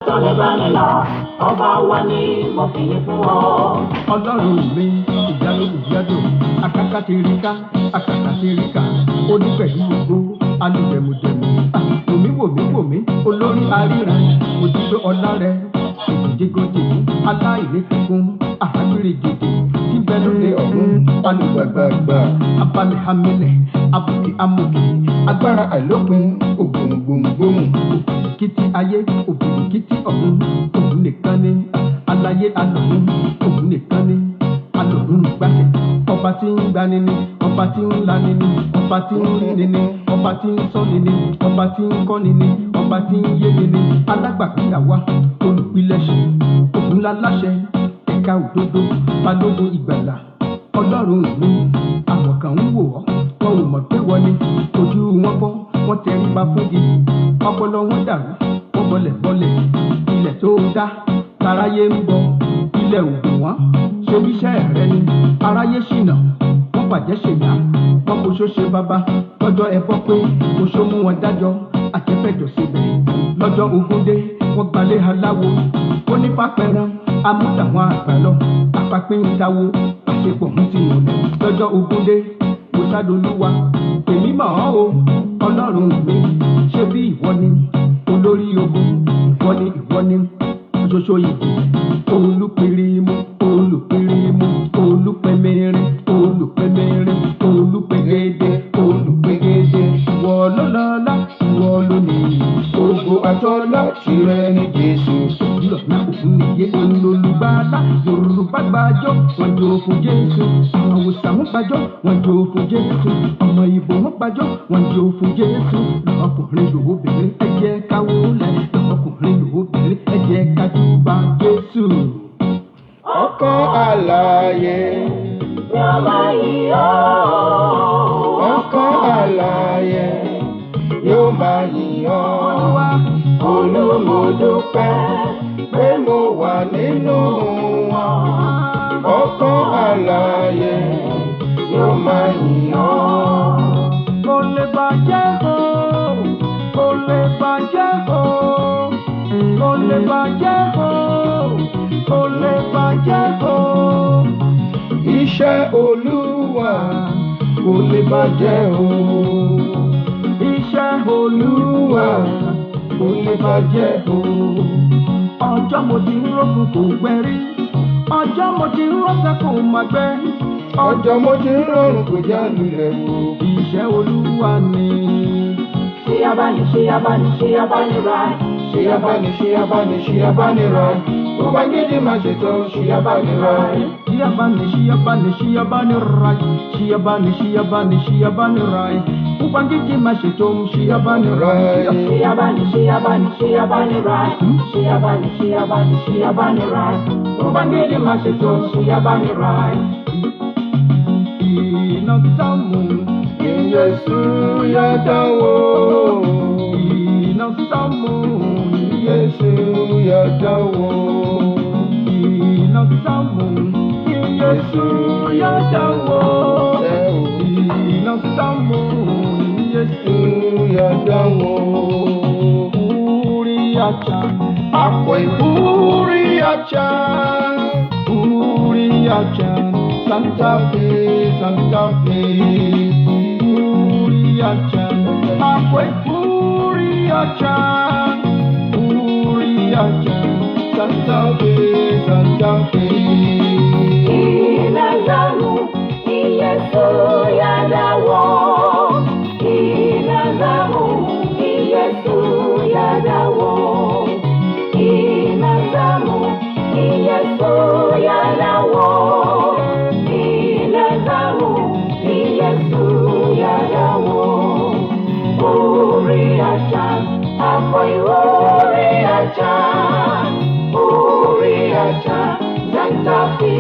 Tó lè bá mi lọ, ọba wa ni mo fi yìn fún ọ. Ọlọ́run mi, ìyanu ìyanu, àkàkà ti rí ká, àkàkà ti rí ká, onípẹ̀lú ògbó alùdẹ̀mùdẹ̀mù, wòmí wòmí wòmí, olórí aríran, òjìgbé ọlá rẹ, èjìdígòdì, aláìní kíkún, àhágbére gèdè tí bẹ́ẹ̀ lóde ọ̀run, alùgbàgbàgbà, abalẹ̀ hamilẹ̀, abùkì amòkè, agbára àìlópin, ògbòǹgbòǹgbòǹ, òbìrìkìtì ayé, òbìrìkìtì ọ̀run, òun nìkan ni aláyé alòun, òun nìkan ni alòun gbàṣẹ, ọba tí ń gbani ni, ọba tí ń lani ni, ọba tí ń ríni ni, ọba tí ń sọ́ni ni, ọba tí ń kọ́ni ni, ọba tí ń yéni ni, alágbàpíyàwá, olùpilẹ̀ṣẹ̀, òun láláṣẹ ẹ̀ka òdodo, balógun ìgbàlà. Ọlọ́run mi, àwọn kan ń wò ọ́, wọn ò mọ̀ pé wọ́n ni, ojú wọn fọ́, wọ́n tẹríba fúngi, ọpọlọ wọn dàrú, wọ́n bọlẹ̀ bọlẹ̀. Ilẹ̀ tó dá taráyé ń bọ, ilẹ̀ ògùn wọn ṣe bíṣẹ́ rẹ ni. Aráyé ṣìnà, wọ́n bàjẹ́ ṣèyá, wọ́n kò ṣó ṣe bàbá lọ́jọ́ ẹbọ pé oṣó mú wọn dájọ́ àjẹfẹ́jọ síbẹ̀. Lọ́jọ́ ogúndé, wọ́n gbalẹ̀ aláwo, ó ní pápẹ́rán amúdàwọn àgbà lọ, àpapín ìdáwó àṣepọ̀ ń ti mọ̀lẹ́. Lọ́jọ́ ogúndé, mo sádolúwa, èmi mọ̀ ọ́ o. Ọlọ́run mi, ṣé bí ìwọ ni olórí ogun, ìwọ ni, ìwọ ni ṣoṣo ìdè, olùpìrìmù, olùpìrìmù, olùpẹ̀mẹrin, olùpẹ̀mẹrin, olùpẹ̀gẹ̀dẹ̀, olùpẹ̀gẹ̀dẹ̀, ìwọ ló lọ́lá, ìwọ ló nìyí. Ògo àtọ́lá tìrẹ ní Jésù. Lọ́nà òun nìyé olólùgbàlà. Yorùbá gbàjọ́, wọ́n jó fún Jésù. Àwọn Haúsá ń gbàjọ́, wọ́n jó fún Jésù. Ọmọ Ìbò ń gbàjọ́, wọ́n jó fún Jésù. Lọ́kùnrin lóbìnrin, ẹ jẹ́ ká wólẹ̀. Lọ́kùnrin lóbìnrin, ẹ jẹ́ ká júbà Jésù. Ọkàn àlàyé Yóò máa yìn ọ́. Ọkàn àlàyé yóò máa yìn ọ́. Olúwa. Olú, mo dúpẹ́ pé mo wà nínú wọn. Ọkàn àlàyé yóò máa yìn ọ́. Kò lè bàjẹ́ o, kò lè bàjẹ́ o, kò lè bàjẹ́ o, kò lè bàjẹ́ o. Iṣẹ́ Olúwa kò lè bàjẹ́ o. Iṣẹ́ Olúwa Olúwa kò lè bàjẹ́ o. Ọjọ́ mo ti ń rókun kò gbẹ rí, ọjọ́ mo ti ń rọ́ṣẹ́ kò má gbẹ. Ọjọ́ mo ti ń rọrùn kò já lulẹ̀ o. Iṣẹ́ Olúwa ni. Ṣé abáni, ṣé abáni, ṣé abáni ra? Ṣé abáni, ṣé abáni, ṣé abáni ra? Ubangiji máa ṣètò ṣé abáni ra. Ṣíyabani, ṣíyabani, ṣíyabani rai, ṣíyabani, ṣíyabani, ṣíyabani rai, Ubangiji má ṣètò ṣíyabani rai. Ṣé abáni, ṣé abáni, ṣé abáni ra? Ṣé abáni, ṣé abáni, ṣé abáni ra? Ubangiji máa ṣètò ṣé abáni ra. Iná sámú. Yesu ya dánwò. Iná sámú. Yesu ya dánwò. Iná sámú. Yesu ya dánwò. Iná sámú. Yesu ya dánwò. Uriacha. Àpò ìwúrí àjà. Uriacha. Santa Fe, Santa Fe. Uriacha. Àpò Uriacha. Uriacha. Santa Fe, Santa Fe. Inazamu, Yesu yadawo. Inazamu, Yesu yadawo. Inazamu, Yesu yadawo. Inazamu, Yesu yadawo. Orí àṣà, àpò ìwúrí àṣà. Orí àṣà, Santa Fe,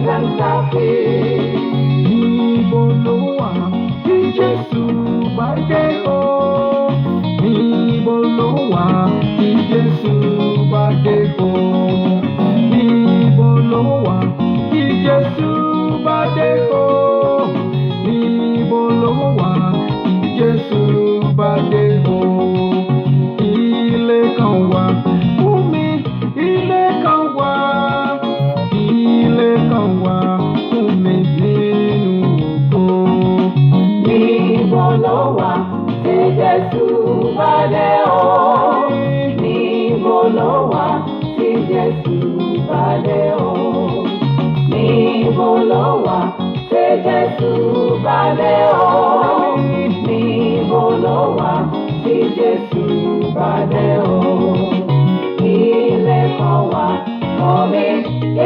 Santa Fe. Níbo ló wà tí Jésù bá dé o? Níbo ló wà tí Jésù bá dé o? Níbo ló wà tí Jésù bá dé o? Níbo ló wà tí Jésù bá dé o? Ilé kan wà fún mi. ló wà tí Jésù bá dé o? Níbo ló wà tí Jésù bá dé o? Níbo ló wà tí Jésù bá dé o? Ilé kan wà fún mi,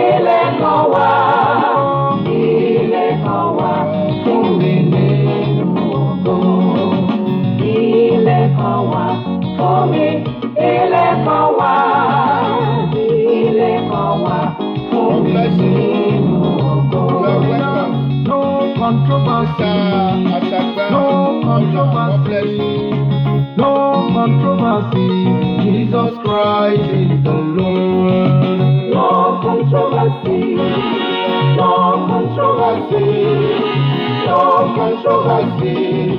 ilé kan wà, ilé kan wà fún mi nínú ògo. Ilé kan wà fún mi, ilé kan wà, ilé kan wà fún mi nínú ògo. You are welcome. No controversy. Mr. Asagba. No God bless controversy. you. No controversy. Jesus Christ is the Lord. No controversy, no controversy, no controversy.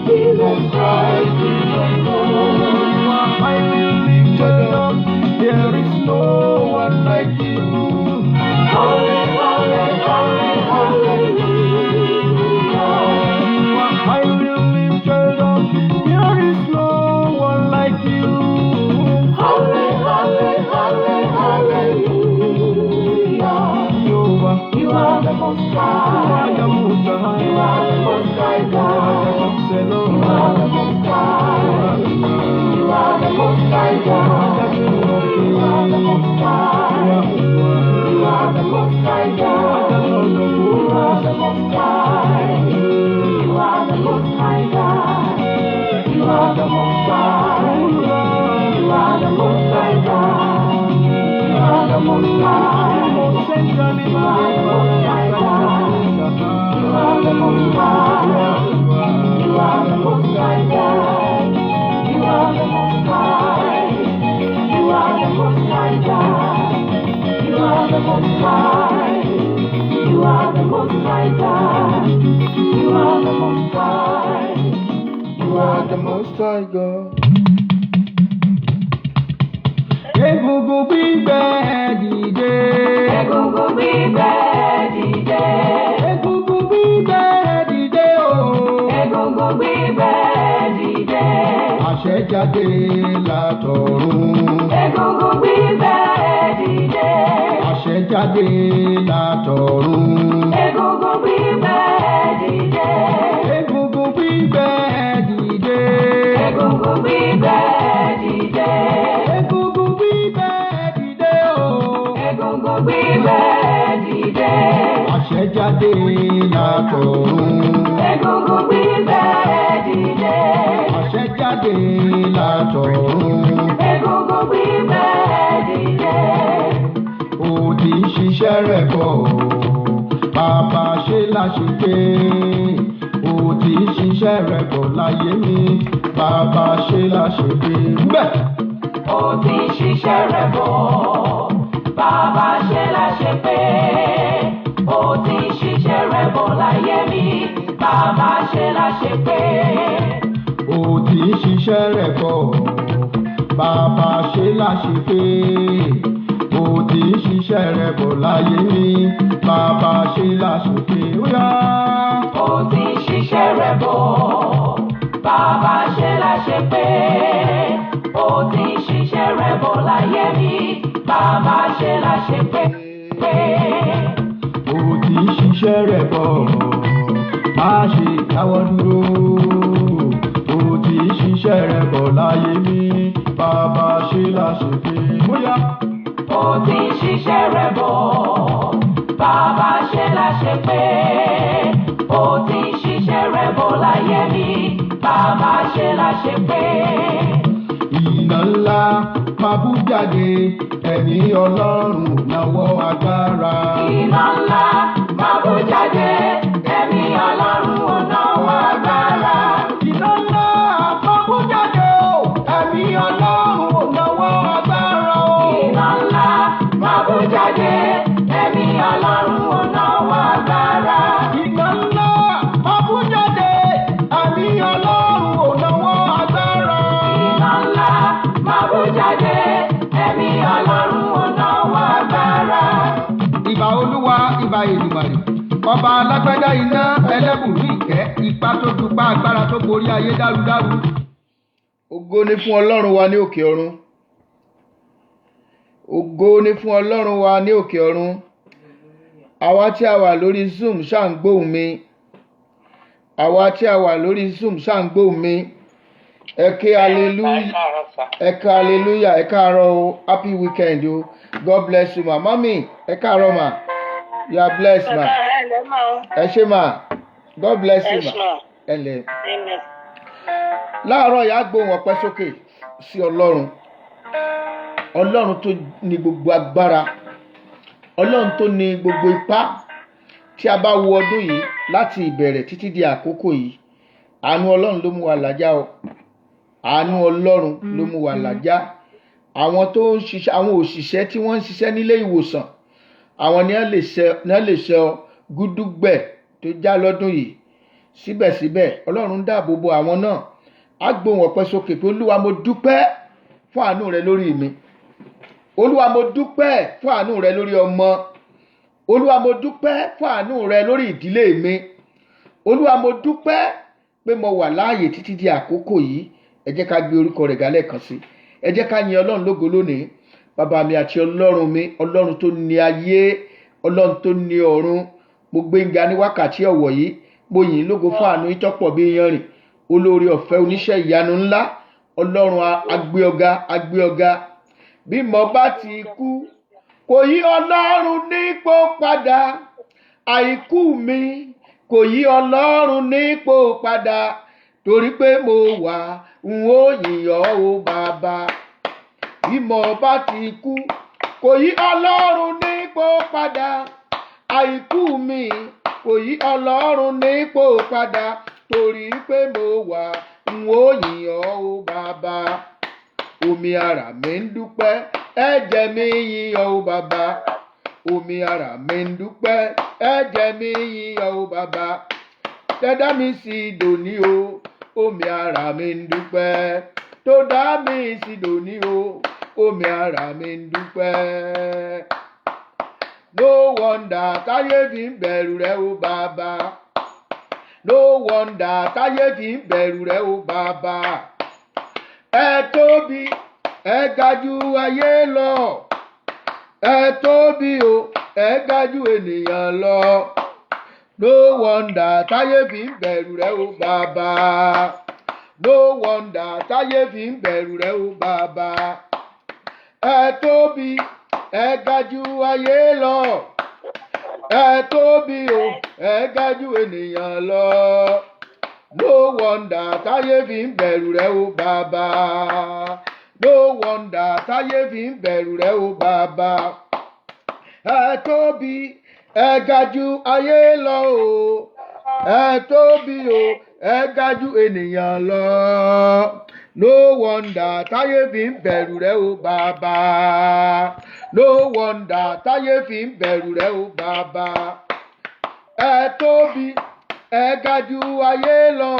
Jesus Christ is the Lord. You are highly lifted up. There is no one like you. Holy, holy, holy, hallelujah. You are highly lifted up. There is no one like you. Holy, holy, holy, hallelujah. Jehovah, You are the most you are high. the most high. You are the most high You are the God. most You are the most high. You are the most high God. You are the most high. You are the most high God. You are the most high. You are the most high God. You are the most high. You are the most high God. You are the most high. You are the most high God. You are the most high. You are the most high God. You are the most high. You are the most high God. You are the most high. You are the most high God. You are the most high. You are the most high God. Egungun gbígbẹ dìde. Egungun gbígbẹ dìde. Egungun gbígbẹ dìde o. Egungun gbígbẹ dìde. Àṣẹ jáde látọ̀run. Egungun gbígbẹ dìde. Àṣẹ jáde látọ̀run. Egungun gbígbẹ dìde. Egungun gbígbẹ dìde. Egungun gbígbẹ dìde. Egungun gbígbẹ dìde o. Egungun gbígbẹ dìde. Àṣẹ jáde látọ̀run. Egungun gbígbẹ dìde. Àṣẹ jáde látọ̀run. Egungun gbígbẹ dìde. Ó ti ń ṣiṣẹ́ rẹ̀ bọ̀, bàbá ṣe láṣepé. Ó ti ń ṣiṣẹ́ rẹ̀ bọ̀ láyé mi, bàbá ṣe láṣepé. Bẹ́ẹ̀. Ó ti ń ṣiṣẹ́ rẹ̀ bọ̀, bàbá ṣe láṣẹ pé. Ó ti ń ṣiṣẹ́ rẹ̀ bọ̀ láyé mi, bàbá ṣe láṣẹ pé. Ó ti ń ṣiṣẹ́ rẹ̀ bọ̀, bàbá ṣe láṣepé. Ó ti ń ṣiṣẹ́ rẹ̀ bọ̀ láyé mi, bàbá ṣe láṣepé. Ó yá. Ó ti ń ṣiṣẹ́ rẹ̀ bọ̀, bàbá ṣe láṣẹ pé. Ó ti ń ṣiṣẹ́ rẹ̀ bọ̀ láyé mi, bàbá ṣe láṣẹ pé. Ó ti ń ṣiṣẹ́ rẹ̀ bọ̀, má ṣe dáwọ́ dúró. Ó ti ń ṣiṣẹ́ rẹ̀ bọ̀ láyé mi, bàbá ṣe láṣepé. Ó yá. Ó ti ń ṣiṣẹ́ rẹ̀ bọ̀, bàbá ṣe láṣẹ pé. Ó ti ń ṣiṣẹ́ rẹ̀ bọ̀ láyé mi, bàbá ṣe láṣẹ pé. Iná ńlá máa bú jáde, ẹ̀mí Ọlọ́run náwó agbára. Iná ńlá máa bú jáde, ẹ̀mí Ọlọ́run ò náwó agbára. Iná ńlá máa bú jáde o, ẹ̀mí Ọlọ́run ò náwó agbára o. Iná ńlá máa bú jáde, ẹ̀mí Ọlọ́run ò náwó agbára. Iná ńlá máa bú jáde, ẹ̀mí Ọlọ́run ò náwó agbára. Iná ńlá máa bú jáde, ẹ̀mí Ọlọ́run ò náwó agbára. Ìbà Olúwa, ìbà Èdùmàrè, ọba alágbádá iná, ẹlẹ́bùrú ìkẹ́, ipá tó dupá agbára tó borí ayé dárúdárú. Ògo ni fún Ọlọ́run wa ní òkè ọ̀run. Ògo ni fún Ọlọ́run wa ní òkè ọ̀run. Àwa tí a wà lórí Zoom ṣáà ń gbóhùn mi. Àwa tí a wà lórí Zoom ṣáà ń gbóhùn mi. Ẹ ké hallelujah. Ẹ ká hallelujah. Ẹ káàárọ̀ o. Happy weekend o. God bless you, ma. Mummy, ẹ káàárọ̀ ma. You are blessed, ma. Ẹ ṣé ma. God bless you, ma. Ẹ lẹ̀. Láàárọ̀ yìí, á gbóhùn ọpẹ́ sókè sí Ọlọ́run. Ọlọ́run tó ní gbogbo agbára. Ọlọ́run tó ní gbogbo ipá. Tí a bá wo ọdún yìí láti ìbẹ̀rẹ̀ títí di àkókò yìí, àánú Ọlọ́run ló mú wa làjá o. Àánú Ọlọ́run ló mú wa làjá. Àwọn tó ń ṣiṣẹ́, àwọn òṣìṣẹ́ tí wọ́n ń ṣiṣẹ́ nílé ìwòsàn, àwọn ni wọ́n lè ṣe gúdúgbẹ̀ tó já lọ́dún yìí. Síbẹ̀síbẹ̀, Ọlọ́run ń dáàbò bo àwọn náà. Á gbóhùn ọpẹ́ sókè pé, Olúwa, mo dúpẹ́ fún àánú rẹ lórí mi. Olúwa, mo dúpẹ́ fún àánú rẹ lórí ọmọ. Olúwa, mo dúpẹ́ fún àánú rẹ lórí ìdílé mi. Olúwa, mo dúpẹ́ pé mo wà láàyè títí di àkókò yìí. Ẹ jẹ́ ká gbé orúkọ rẹ̀ ga lẹ́ẹ̀kan sí. Ẹ jẹ́ ká yin Ọlọ́run lógo lónìí. Bàbá mi àti Ọlọ́run mi, Ọlọ́run tó ní ayé, Ọlọ́run tó ní ọ̀run, mo gbé ń ga ní wákàtí ọ̀wọ̀ yìí. Mo yìn ín lógo fún àánú ìtọ́pọ̀ bí iyanrìn, olóore ọ̀fẹ́, oníṣẹ́ ìyanu ńlá. Ọlọ́run, agbé ọ̀gá, agbé ọ̀gá. Bí mo bá ti kú, kò yí Ọlọ́run nípò padà. Àìkú mi kò yí Ọlọ́run nípò padà, torí pé mo wà, n ó yìn ọ́ o, Bàbá. Bí mo bá ti kú, kò yí Ọlọ́run nípò padà. Àìkú mi kò yí Ọlọ́run nípò padà, torí pé mo wà, n ó yìn ọ́ o, Bàbá. Omi ara mi ń dúpẹ́, ẹ̀jẹ̀ mi yìn ọ́ o, Bàbá. Omi ara mi ń dúpẹ́, ẹ̀jẹ̀ mi yìn ọ́ o, Bàbá. Tó dá mi sí dòní o, omi ara mi ń dúpẹ́. Tó dá mi sí dòní o, omi ara mi ń dúpẹ́. No wonder táyé fi ń bẹ̀rù rẹ o, Bàbá. No wonder táyé fi ń bẹ̀rù rẹ o, Bàbá. Ẹ tóbi, ẹ ga jù ayé lọ. Ẹ tóbi o, ẹ ga jù ènìyàn lọ. No wonder táyé fi ń bẹ̀rù rẹ o, Bàbá. No wonder táyé fi ń bẹ̀rù rẹ o, Bàbá. Ẹ tóbi, ẹ ga jù ayé lọ. Ẹ tóbi o, ẹ ga jù ènìyàn lọ. No wonder táyé fi ń bẹ̀rù rẹ o, Bàbá. No wonder táyé fi ń bẹ̀rù rẹ o, Bàbá. Ẹ tóbi, ẹ ga jù ayé lọ o. Ẹ tóbi o, ẹ ga jù ènìyàn lọ. No wonder táyé fi ń bẹ̀rù rẹ o, Bàbá. No wonder táyé fi ń bẹ̀rù rẹ o, Bàbá. Ẹ tóbi, ẹ ga jù ayé lọ.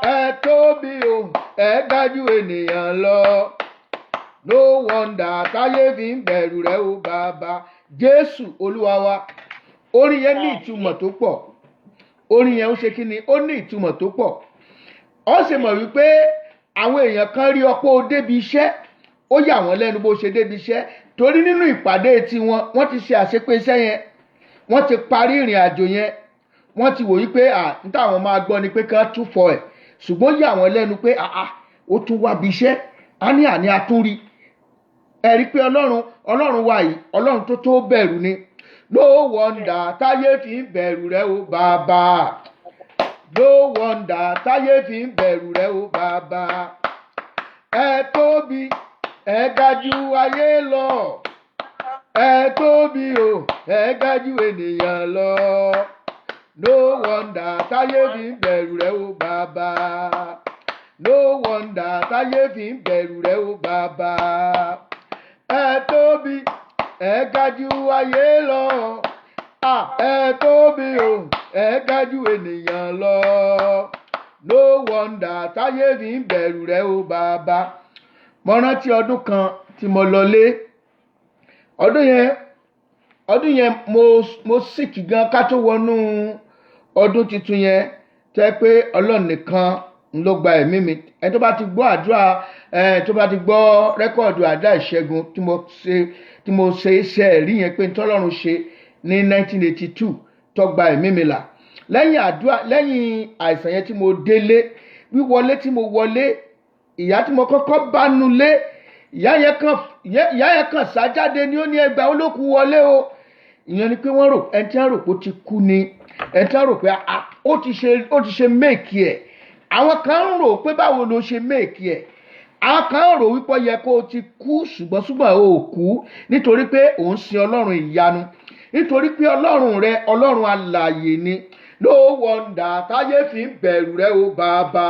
Ẹ tóbi o, ẹ ga jù ènìyàn lọ. No wonder táyé fi ń bẹ̀rù rẹ o, Bàbá. Jésù Olúwa wa. Orin yẹn ní ìtumọ̀ tó pọ̀. Orin yẹn ó ṣe kí ni? Ó ní ìtumọ̀ tó pọ̀. Ó sì mọ̀ wípé àwọn èèyàn kan rí ọpọ́ o débi iṣẹ́, ó yà wọ́n lẹ́nu bó ṣe débi iṣẹ́, torí nínú ìpàdé tiwọn, wọ́n ti ṣe àṣepé iṣẹ́ yẹn, wọ́n ti parí ìrìn àjò yẹn. Wọ́n ti wò wípé à ń táwọn máa gbọ́ ni pé kán tún fọ ẹ̀, ṣùgbọ́n yà wọ́n lẹ́nu pé àà, ó tún wá bí iṣẹ́ á ní àní atúnrí. Ẹ rí pé Ọlọ́run, Ọlọ́run wa yìí, Ọlọ́run tó tó bẹ̀rù ni. No wonder táyé fi ń bẹ̀rù rẹ o, Bàbá. No wonder táyé fi ń bẹ̀rù rẹ o, Bàbá. Ẹ tóbi, ẹ ga jù ayé lọ. Ẹ tóbi o, ẹ ga jù ènìyàn lọ. No wonder táyé fi ń bẹ̀rù rẹ o, Bàbá. No wonder táyé fi ń bẹ̀rù rẹ o, Bàbá. Ẹ tóbi, ẹ ga jù ayé lọ. Ẹ tóbi o, ẹ ga jù ènìyàn lọ. No wonder táyé fi ń bẹ̀rù rẹ o, Bàbá. Mo rántí ọdún kan tí mo lọlé. Ọdún yẹn mo sick gan ká tó wọnú ọdún tuntun yẹn, tẹ́ pé Ọlọ́run nìkan Ń ló gba ẹ̀mí mi. Ẹni tó bá ti gbọ́ àdúrà ẹ, tó bá ti gbọ́ record àdúrà ìṣẹ́gun tí mo ṣe iṣẹ́ ẹ̀rí yẹn pé ntọ́lọ́run ṣe ní 1982 tó gba ẹ̀mí mi là lẹ́yìn àdúrà, lẹ́yìn àìsàn yẹn tí mo délé, wíwọlé tí mo wọlé, ìyá tí mo kọ́kọ́ bá nulẹ̀, ìyá yẹn kàn sá jáde ní, ó ní ẹgbàá olókùú wọlé o. Ìyẹn ni pé wọ́n rò, ẹni tí wọ́n rò pé ó ti kú ni, ẹni tí wọ́n rò pé, ah, ó ti ṣe make ẹ̀. Àwọn kan ń rò pé báwo ló ṣe make ẹ̀. Àwọn kan ń rò wípé ó yẹ kó o ti kú, ṣùgbọ́n o ò kú, nítorí pé òun sin Ọlọ́run ìyanu, nítorí pé Ọlọ́run rẹ, Ọlọ́run alààyè ni. No wonder táyé fi ń bẹ̀rù rẹ o, bàbá.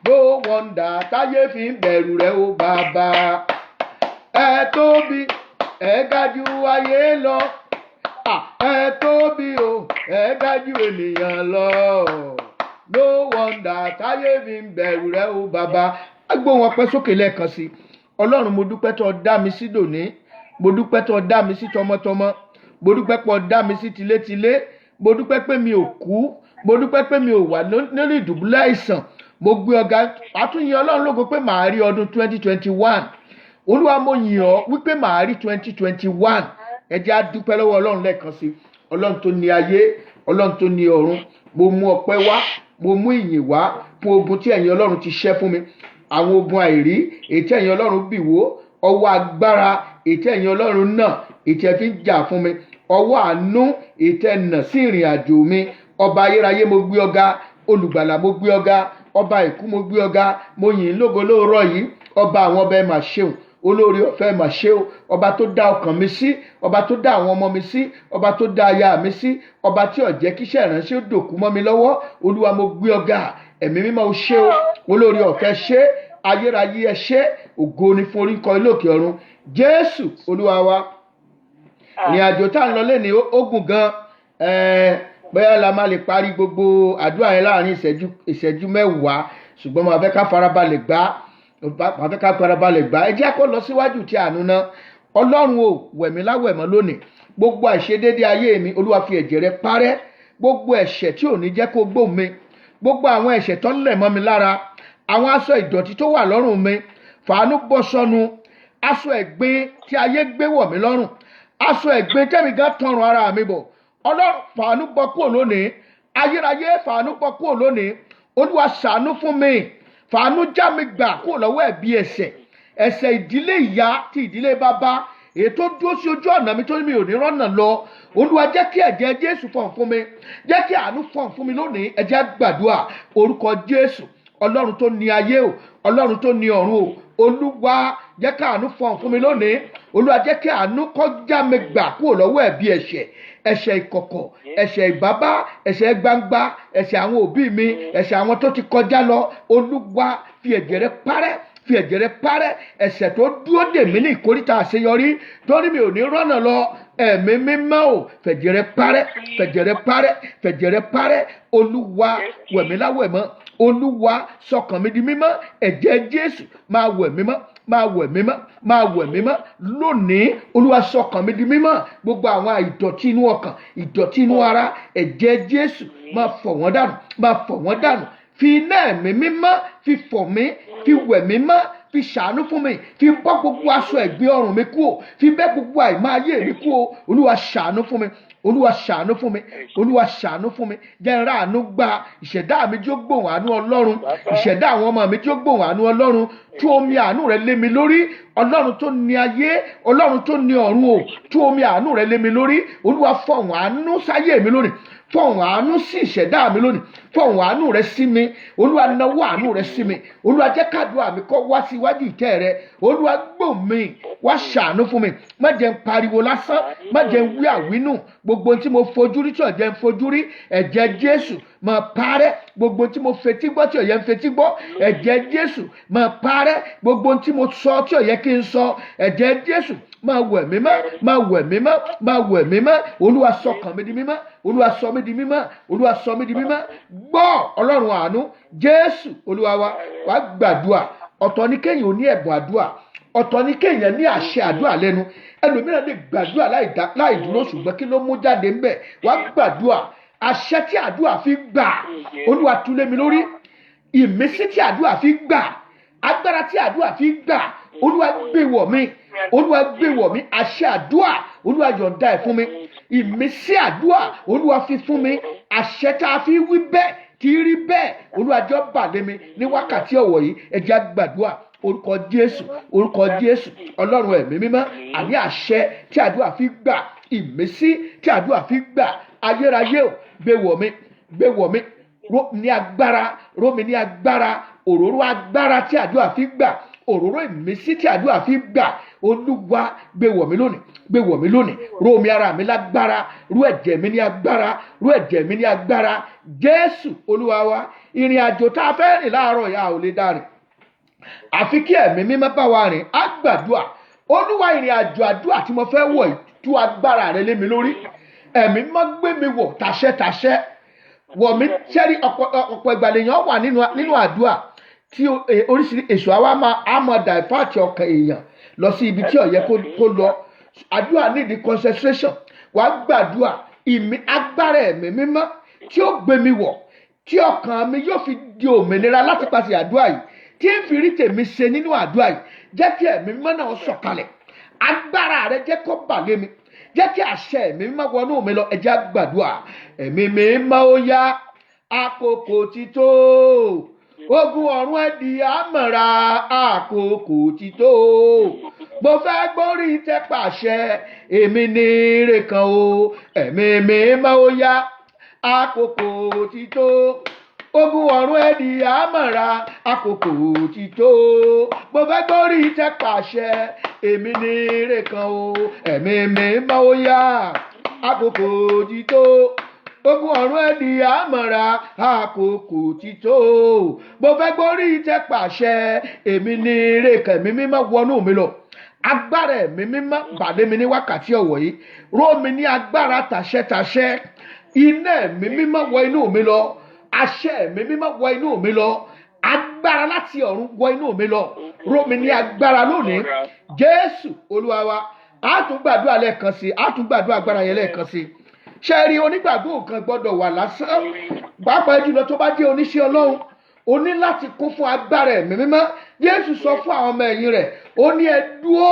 No wonder táyé fi ń bẹ̀rù rẹ o, bàbá. Ẹ tóbi, ẹ ga jù ayé lọ. Ah, ẹ tóbi o, ẹ ga jù ènìyàn lọ. No wonder táyé fi ń bẹ̀rù rẹ o, bàbá. Agbóhùn ọpẹ́ sókè lẹ́ẹ̀kan sí. Ọlọ́run, mo dúpẹ́ tó dá mi sí dòní. Mo dúpẹ́ tó dá mi sí tọmọtọmọ. Mo dúpẹ́ pé o dá mi sí tilétilé. Mo dúpẹ́ pé mi ò kú. Mo dúpẹ́ pé mi ò wà lórí ìdùbúlẹ̀ àìsàn. Mo gbé ọ̀gá àtúnyẹ Ọlọ́run lógo pé màá rí ọdún 2021. Olúwa, mo yìn ọ́ wípé màá rí 2021. Ẹ jẹ́ á dúpẹ́ lọ́wọ́ Ọlọ́run lẹ́ẹ̀kan sí. Ọlọ́run tó ní ayé, Ọlọ́run tó ní ọ̀run, mo mú ọpẹ́ wá, mo mú ìyìn wá fún ogun tí ẹ̀yin Ọlọ́run ti ṣẹ́ fún mi, àwọn ogun àìrí èyí tí ẹ̀yin Ọlọ́run bì wó, ọwọ́ agbára èyí tí ẹ̀yin Ọlọ́run náà, èyí tí ẹ fi ń jà fún mi, ọwọ́ àánú èyí tí ẹ nà sí ìrìn àjò mi. Ọba ayérayé, mo gbé ọ̀gá. Olùgbàlà, mo gbé ọ̀gá. Ọba ìkú, mo gbé ọ̀gá. Mo yìn ín lógo lóòrọ̀ yìí. Ọba àwọn ọba, ẹ mà ṣeun. Olórí ọ̀fẹ́, mà ṣe o. Ọba tó dá ọkàn mi sí, ọba tó dá àwọn ọmọ mi sí, ọba tó dá aya mi sí, ọba tí ò jẹ́ kíṣẹ́ ìránṣẹ́ ó dòkú mọ́ mi lọ́wọ́, Olúwa, mo gbé ọ̀gá. Ẹ̀mí mímọ́, o ṣé o. Olórí ọ̀fẹ́, ṣé. Ayérayé, ẹ ṣé. Ògo ni fún orúkọ ilé òkè ọ̀run. Jésù Olúwa wa. Ìrìn àjò tá à ń lọ lẹ́ni ó gùn gan. Bóyá la máa lè parí gbogbo àdúrà yẹn láàrin ìṣẹ́jú 10, ṣùgbọ́n màá fẹ́ ká farabalẹ̀ gbá. Ẹ jẹ́ kó lọ síwájú tí àánú náà. Ọlọ́run o, wẹ̀mí láwẹ̀mọ́ lónìí. Gbogbo àìṣedéédé ayé mi, Olúwa, fi ẹ̀jẹ̀ rẹ parẹ́. Gbogbo ẹ̀ṣẹ̀ tí ò ní jẹ́ kó gbóhùn mi, gbogbo àwọn ẹ̀ṣẹ̀ tó ń lẹ̀ mọ́ mi lára, àwọn aṣọ ìdọ̀tí tó wà lọ́rùn mi, fàánú bọ́ sọnù. Aṣọ ẹ̀gbin tí ayé gbé wọ̀ mí lọ́rùn, aṣọ ẹ̀gbin tẹ́mi gan tọrùn ara mi bọ̀, Ọlọ́run, fàánú bọ́ kúrò lónìí. Ayérayé, fàánú bọ́ kúrò lónìí. Olúwa, ṣàánú fún mi. Fàánú já mi gbà kúrò lọ́wọ́ ẹ̀bi ẹ̀ṣẹ̀, ẹ̀ṣẹ̀ ìdílé ìyá ti ìdílé bàbá, èyí tó dúró sí ojú ọ̀nà mi tó ní mi ò ní rọ́nà lọ. Olúwa, jẹ́ kí ẹ̀jẹ̀ Jésù fọ̀n fún mi. Jẹ́ kí àánú fọ̀n fún mi lónìí. Ẹ jẹ́ gbàdúrà. Orúkọ Jésù. Ọlọ́run tó ní ayé o, Ọlọ́run tó ní ọ̀run o, Olúwa, jẹ́ kí àánú fọ̀n fún mi lónìí. Olúwa, jẹ́ kí àánú kọjá mi gbà kúrò lọ́wọ́ ẹ̀bi ẹ̀ṣẹ̀, ẹ̀ṣẹ̀ ìkọ̀kọ̀, ẹ̀ṣẹ̀ ìbábá, ẹ̀ṣẹ̀ gbangba, ẹ̀ṣẹ̀ àwọn òbí mi, ẹ̀ṣẹ̀ àwọn tó ti kọjá lọ. Olúwa, fi ẹ̀jẹ̀ rẹ parẹ́, fi ẹ̀jẹ̀ rẹ parẹ́ ẹ̀ṣẹ̀ tó dúró dè mí ní ìkóríta àṣeyọrí, torí mi ò ní rọ́nà lọ. Ẹ̀mí mímọ́ o, fẹ̀jẹ̀ rẹ parẹ́, fẹ̀jẹ̀ rẹ parẹ́, fẹ̀jẹ̀ rẹ parẹ́. Olúwa, wẹ̀mí láwẹ̀mọ́. Olúwa, sọkàn mi di mímọ́. Ẹ̀jẹ̀ Jésù, máa wẹ̀ mímọ́, máa wẹ̀ mímọ́, máa wẹ̀ mímọ́ lónìí. Olúwa, sọkàn mi di mímọ́. Gbogbo àwọn ìdọ̀tí inú ọkàn, ìdọ̀tí inú ara, ẹ̀jẹ̀ Jésù, máa fọ̀ wọ́n dànù, máa fọ̀ wọ́n dànù. Fi iná Ẹ̀mí mímọ́ fi fọ̀ mí, fi wẹ̀ mí mọ́, fi ṣàánú fún mi, fi bọ́ gbogbo aṣọ ẹ̀gbin ọrùn mi kúò, fi bẹ́ gbogbo àìmọ́ ayé mi kúò. Olúwa, ṣàánú fún mi. Olúwa, ṣàánú fún mi. Olúwa, ṣàánú fún mi. Jẹ́ n ráàánú gbà. Ìṣẹ̀dá mi tí ó gbóhùn àánú Ọlọ́run, ìṣẹ̀dá àwọn ọmọ mi tí ó gbóhùn àánú Ọlọ́run, tú omi àánú rẹ lé mi lórí. Ọlọ́run tó ní ayé, Ọlọ́run tó ní ọ̀run o, tú omi àánú rẹ lé mi lórí. Olúwa, fọ̀hún àánú sáyé mi lónìí, fọ̀hún àánú sí ìṣẹ̀dá mi lónìí, fọ̀hún àánú rẹ sí mi. Olúwa, nawọ́ àánú rẹ sí mi. Olúwa, jẹ́ kádùá mi kó wá sí iwájú ìtẹ́ rẹ. Olúwa, gbọ́ mi, wá ṣàánú fún mi. Má jẹ́ n pariwo lásán, má jẹ́ n wí àwínù. Gbogbo ohun tí mo fojú rí tí ò jẹ́ n fojú rí, ẹ̀jẹ̀ Jésù, máa parẹ́. Gbogbo ohun tí mo fetí gbọ́ tí ò yẹ n fetí gbọ́, ẹ̀jẹ̀ Jésù, máa parẹ́. Gbogbo ohun tí mo sọ tí ò yẹ kí n sọ, ẹ̀jẹ̀ Jésù, máa wẹ̀ mí mọ́, máa wẹ̀ mí mọ́, máa wẹ̀ mí mọ́. Olúwa, sọkàn mi di mímọ́. Olúwa, sọ mí di mímọ́. Olúwa, sọ mí di mímọ́. Gbọ́, Ọlọ́run àánú. Jésù Olúwa wa. Wàá gbàdúrà. Ọ̀tọ̀ ní kéèyàn ò ní ẹ̀bùn àdúrà, ọ̀tọ̀ ní kéèyàn ní àṣẹ àdúrà lẹ́nu. Ẹlòmíràn lè gbàdúrà láì dúró, ṣùgbọ́n kí ló mú jáde ńbẹ̀? Wàá gbàdúrà. Àṣẹ tí àdúrà fi gbà, Olúwa, tú lé mi lórí. Ìmísí tí àdúrà fi gbà, agbára tí àdúrà fi gbà, Olúwa gbé wọ̀ mí. Olúwa gbé wọ̀ mí. Àṣẹ àdúrà, Olúwa yọ̀ǹda ẹ̀ fún mi. Ìmísí àdúrà, Olúwa fi fún mi. Àṣẹ tá a fi wí bẹ́ẹ̀ tí rí bẹ́ẹ̀, Olúwa jọ̀ọ́ bà lé mi ní wákàtí ọ̀wọ̀ yìí. Ẹ jẹ́ á gbàdúrà. Orúkọ Jésù, orúkọ Jésù. Ọlọ́run ẹ̀mí mímọ́, àní àṣẹ tí àdúrà fi gbà, ìmísí tí àdúrà fi gbà, ayérayé ò, gbé wọ̀ mí, gbé wọ̀ mí. Ró ní agbára, ró mi ní agbára. Òróró agbára tí àdúrà fi gbà, òróró ìmísí tí àdúrà fi gbà, Olúwa gbé wọ̀ mí lónìí, gbé wọ̀ mí lónìí. Ró mi ara mi lágbára, rú ẹ̀jẹ̀ mi ní agbára, rú ẹ̀jẹ̀ mi ní agbára. Jésù Olúwa wa. Ìrìn àjò tá a fẹ́ rìn láàárọ̀ yà ò lè dá rìn, àfi kí ẹ̀mí mímọ́ bá wa rìn. Á gbàdúrà. Olúwa, ìrìn àjò àdúrà tí mo fẹ́ wọ̀ yìí, tú agbára rẹ lé mi lórí. Ẹ̀mí mímọ́ gbé mi wọ̀ tàṣẹ tàṣẹ wọ̀ mí. Sẹ́rí, ọ̀pọ̀ ìgbà lèèyàn wà nínú àdúrà tí oríṣiríṣi èso àwa máa á máa divert ọkàn èèyàn lọ sí ibi tí ó yẹ kó lọ. Àdúrà need concentration. Wàá gbàdúrà. Ìmí agbára ẹ̀mí mímọ́ tí ó gbé mi wọ̀, tí ọkàn mi yóò fi di òmìnira láti pàṣẹ àdúrà yìí, tí ń fi rí tèmi ṣe nínú àdúrà yìí, jẹ́ kí ẹ̀mí mímọ́ náà sọ̀kalẹ̀. Agbára rẹ, jẹ́ kó bà lé mi. Jẹ́ kí àṣẹ ẹ̀mí mímọ́ wọnú mi lọ. Ẹ jẹ́ á gbàdúrà. Ẹ̀mí mímọ́, ó yá, àkókò ti tó. Ogun ọ̀run, ẹ di àmọ̀ra, àkókò ti tó. Mo fẹ́ gbórí tẹ́ pàṣẹ, èmi ní ire kan o. Ẹ̀mí mímọ́, ó yá, àkókò ti tó. Ogun ọ̀run, ẹ di àmọ̀ra, àkókò ti tó. Mo fẹ́ gbórí tẹ́ pàṣẹ, èmi ní ire kan o. Ẹ̀mí mímọ́, ó yá, àkókò ti tó. Ogun ọ̀run, ẹ di àmọ̀ra, àkókò ti tó. Mo fẹ́ gbórí tẹ́ pàṣẹ, èmi ní ire kan. Ẹ̀mí mímọ́, wọnú mi lọ. Agbára ẹ̀mí mímọ́ bà lé mi ní wákàtí ọ̀wọ̀ yìí. Ró mi ní agbára tàṣẹtàṣẹ. Iná ẹ̀mí mímọ́ wọ inú mi lọ. Àṣẹ ẹ̀mí mímọ́ wọ inú mi lọ. Agbára láti ọ̀run wọ inú mi lọ. Ró mi ní agbára lónìí. Jésù Olúwa wa. A tún gbàdúrà lẹ́ẹ̀kan sí, a tún gbàdúrà agbára yẹn lẹ́ẹ̀kan sí. Ṣé rí, onígbàgbọ́ nǹkan gbọ́dọ̀ wà lásán, pàápàá jùlọ tó bá jẹ́ oníṣẹ́ Ọlọ́run, o ní láti kún fún agbára ẹ̀mí mímọ́. Jésù sọ fún àwọn ọmọ ẹ̀yìn rẹ̀, ó ní, "Ẹ dúró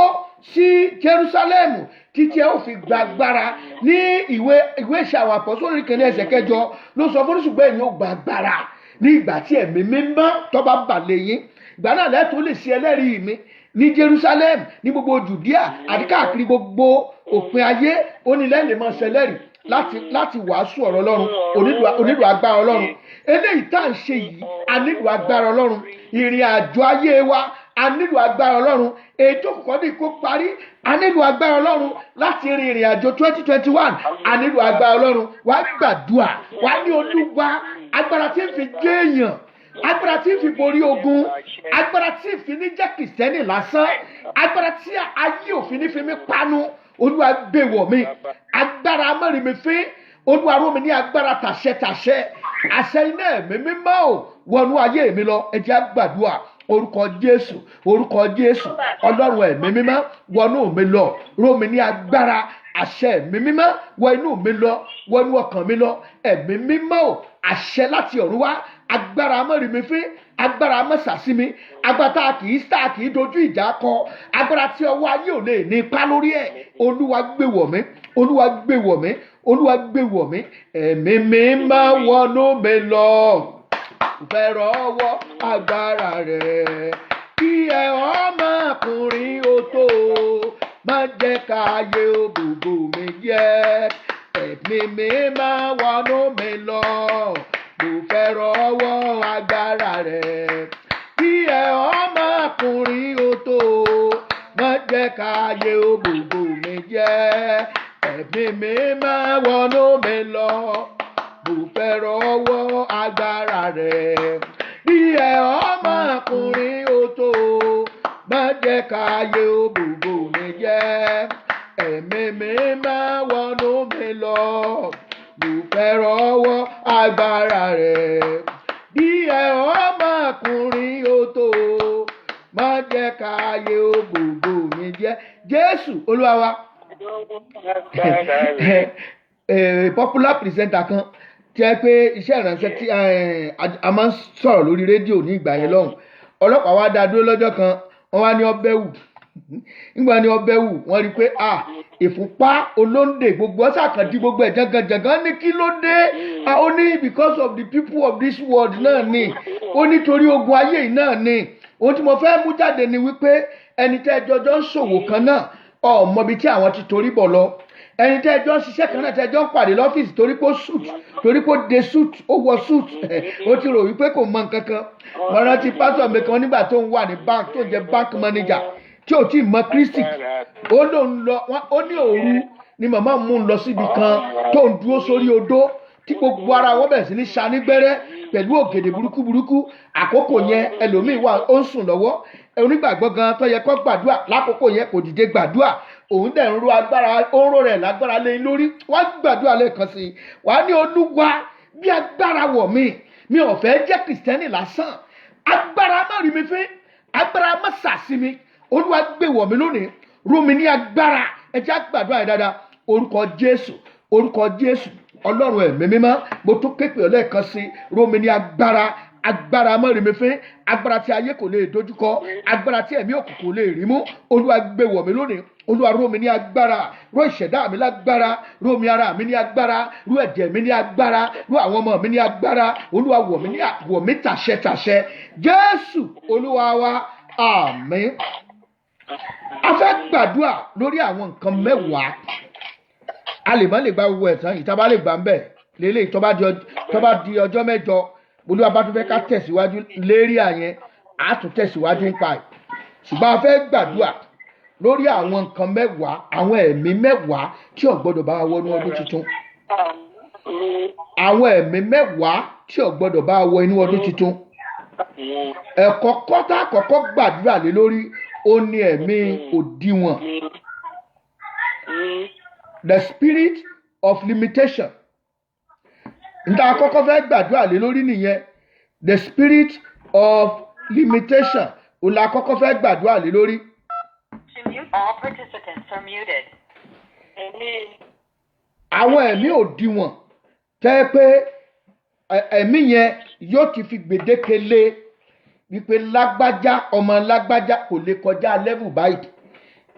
sí Jerusalem títí ẹ ó fi gba agbára." Ní ìwé Ìṣe Àwọn Àpọ́sítélì 2 ẹsẹ̀ 8 ló sọ fún, "Ṣùgbọ́n ẹ̀yin ó gba agbára ní ìgbà tí ẹ̀mí mímọ́ tó bá bà lé yín. Ìgbà náà lẹ́tọ̀ọ́ lè ṣe ẹlẹ́rìí mi ní Jerusalem, ní gbogbo Judea àti káàkiri gbogbo òpin ayé." Ó ní lẹ́yìn máa ṣe ẹlẹ́rìí láti wàásù ọ̀rọ̀ Ọlọ́run. Onílò agbára Ọlọ́run. Eléyìí tá à ń ṣe yìí, a nílò agbára Ọlọ́run. Ìrìn àjò ayé wa, a nílò agbára Ọlọ́run. Ètò kọ̀ọ̀kan ní kó parí, a nílò agbára Ọlọ́run láti rin ìrìn àjò 2021. A nílò agbára Ọlọ́run. Wàá gbàdúrà, wàá ní, "Olúwa, agbára tí ń fi jẹ́ èèyàn, agbára tí ń fi borí ogun, agbára tí ń fi ní jẹ́ Kìrìsìtẹ́nì lásán, agbára tí ayé òfin ní fi mí panu, Olúwa gbé wọ̀ mí. Agbára amẹ́rìnmífín, Olúwa ró mi ní agbára tàṣẹ tàṣẹ. Àṣẹ iná ẹ̀mí mímọ́ ò, wọnú ayé mi lọ." Ẹ jẹ́ á gbàdúrà. Orúkọ Jésù, orúkọ Jésù. Ọlọ́run ẹ̀mí mímọ́, wọnú mi lọ. Ró mi ní agbára. Àṣẹ ẹ̀mí mímọ́, wọ inú mi lọ, wọnú ọkàn mi lọ. Ẹ̀mí mímọ́ ò, àṣẹ láti ọ̀run wá, agbára amẹ́rìnmífín, agbára amẹ́sàsími, agbára tá a kì í tá a kì í dojú ìjà kọ, agbára tí ọwọ́ ayé ò lè ní ipá lórí ẹ̀, Olúwa gbé wọ̀ mí. Olúwa gbé wọ̀ mí. Olúwa gbé wọ̀ mí. Ẹ̀mí mímọ́, wọnú mi lọ, fẹ́ rọwọ́ agbára rẹ̀ kí ẹ ọmọkùnrin ó tó má jẹ́ káyé òbòbò mi jẹ́. Ẹ̀mí mímọ́, wọnú mi lọ, mo fẹ́ rọwọ́ agbára rẹ̀ kí ẹ ọmọkùnrin ó tó má jẹ́ káyé òbòbò mi jẹ́. Ẹ̀mí mímọ́, wọnú mi lọ, mo fẹ́ rọwọ́ agbára rẹ̀ bí ẹ ọmọkùnrin ó tó má jẹ́ káyé òbòbò mi jẹ́. Ẹ̀mí mímọ́, wọnú mi lọ, mo fẹ́ rọwọ́ agbára rẹ̀ bí ẹ ọmọkùnrin ó tó má jẹ́ káyé òbòbò mi jẹ́. Jésù Olúwa wa. Popular presenter kan Tí ẹ pé iṣẹ́ ìránṣẹ́ tí a máa ń sọ̀rọ̀ lórí rédíò ní ìgbà yẹn lọ́hùn, ọlọ́pàá wá dá dúró lọ́jọ́ kan. Wọ́n wá ní ọbẹ̀ wù. Nígbà ní ọbẹ̀ wù, wọ́n rí i pé a ìfúnpá olóńdè gbogbo ọ̀sà kan di gbogbo ẹ̀ jangan-jangan. Ní kí ló dé? Ah, ó ní because of the people of this world náà ni. Ó nítorí ogun ayé yìí náà ni. Ohun tí mo fẹ́ mú jáde ni wípé ẹni tẹ́ ẹ jọjọ́ ń ṣòwò kan náà, ọmọ ibi tí àwọn ti torí bọ̀ lọ. Ẹni tẹ́ ẹ jọ ń ṣiṣẹ́ kan náà, tẹ́ ẹ jọ ń pàdé lọ́fíìsì, torí pé ó suit, torí pé ó de suit, ó wọ suit, ó ti rò wípé kò mọ nǹkan kan. Mo rántí pásítọ̀ mi kan nígbà tó ń wà ní bank, tó ń jẹ́ bank manager, tí ò tí ì mọ Kristi. Ó lóun lọ, ó ní òru ni màmá mú un lọ síbi kan tó ń dúró sórí odó, tí gbogbo ara wọn bẹ̀rẹ̀ sí ní ṣanígbẹ́rẹ́ pẹ̀lú ògèdè burúkú burúkú. Àkókò yẹn, ẹlòmíín wà, ó ń sùn lọ́wọ́. Onígbàgbọ́ gan tó yẹ kó gbàdúrà lákòókò yẹn kò dìde gbàdúrà. Òun dẹ̀ ń ro agbára, ó ń ro rẹ̀ lágbára lé lórí. Wá gbàdúrà lẹ́ẹ̀kan sí i. Wàá ní, "Olúwa, bí agbára wọ̀ mí. Mi ò fẹ́ jẹ́ Kìrìsìtẹ́nì lásán. Agbára má rí mi fín, agbára má sàsí mi. Olúwa, gbé wọ̀ mí lónìí, ró mi ní agbára." Ẹ jẹ́ á gbàdúrà yẹn dáadáa. Orúkọ Jésù, orúkọ Jésù. Ọlọ́run Ẹ̀mí Mímọ́, mo tún képe ọ lẹ́ẹ̀kan sí. Ró mi ní agbára, agbára má rí mi fín, agbára tí ayé kò lè dojúkọ, agbára tí ẹ̀mí òkùnkùn lè rí mú. Olúwa, gbé wọ̀ mí lónìí. Olúwa, ró mi ní agbára, ró ìṣẹ̀dá mi lágbára, ró mi ara mi ní agbára, ró ẹ̀jẹ̀ mi ní agbára, ró àwọn ọmọ mi ní agbára. Olúwa, wọ̀ mí ní wọ̀ mí tàṣẹ tàṣẹ. Jésù Olúwa wa, àmín. A fẹ́ gbàdúrà lórí àwọn nǹkan 10. A lè má lè gba gbogbo ẹ̀ tán. Ìta bá lè gbà ń bẹ̀ lélẹ́yìí, tó bá di ọjọ́ 8, Olúwa bá tún fẹ́ ká tẹ̀síwájú lérí àyẹn, á tún tẹ̀síwájú nípa ẹ̀. Ṣùgbọ́n a fẹ́ gbàdúrà lórí àwọn nǹkan 10, àwọn ẹ̀mí 10 tí ò gbọ́dọ̀ bá wa wọnú ọdún tuntun, àwọn ẹ̀mí 10 tí ò gbọ́dọ̀ bá wa wọ inú ọdún tuntun. Ẹ̀kọ́ kọ́tà àkọ́kọ́ gbàdúrà lé lórí, ó ní ẹ̀mí òdiwọ̀n, the spirit of limitation. Níta àkọ́kọ́ fẹ́ gbàdúrà lé lórí nìyẹn. The spirit of limitation òun la kọ́kọ́ fẹ́ gbàdúrà lé lórí. To mute, all participants are muted. Àwọn ẹ̀mí òdiwọ̀n tẹ́ pé ẹ̀mí yẹn yóò ti fi gbèdéke lé wípé lágbájá, ọmọ lágbájá, kò lè kọjá level báyìí.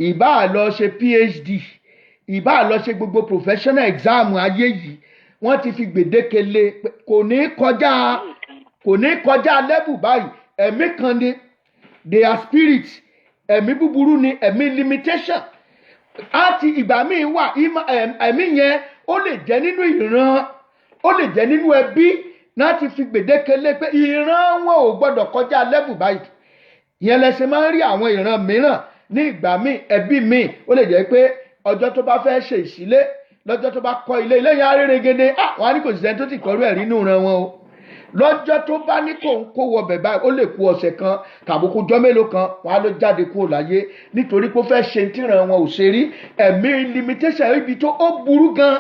Ìbá lọ ṣe PhD, ìbá lọ ṣe gbogbo professional exam ayé yìí, wọ́n ti fi gbèdéke lé pé kò ní kọjá level báyìí. Ẹ̀mí kan ni, they are spirits. Ẹ̀mí búburú ni ẹ̀mí limitation. Àti ìgbà míì wà, ẹ̀mí yẹn, ó lè jẹ́ nínú ìran, ó lè jẹ́ nínú ẹbí láti fi gbèdéke lé pé ìran wọn ò gbọ́dọ̀ kọjá level báyìí. Ìyẹn lẹ ṣe máa ń rí àwọn ìran mìíràn ní ìgbà míì, ẹbí míì, ó lè jẹ́ pé ọjọ́ tó bá fẹ́ ṣe ìṣílé, lọ́jọ́ tó bá kọ́ ilé, ilé yẹn á rere. Ah, wọn á ní kò sí sẹ́ni tó ti kọ́rú ẹ̀rí nínú ìran wọn o. Lọ́jọ́ tó bá ní kó ń kó wọbẹ̀ báyìí, ó lè ku ọ̀sẹ̀ kan tàbí kó jọ́ mélòó kan, wọn á ló jáde kúrò láyé nítorí pé ó fẹ́ ṣe tíran wọn ò ṣe rí. Ẹ̀mí limitation, ibi tó ó burú gan.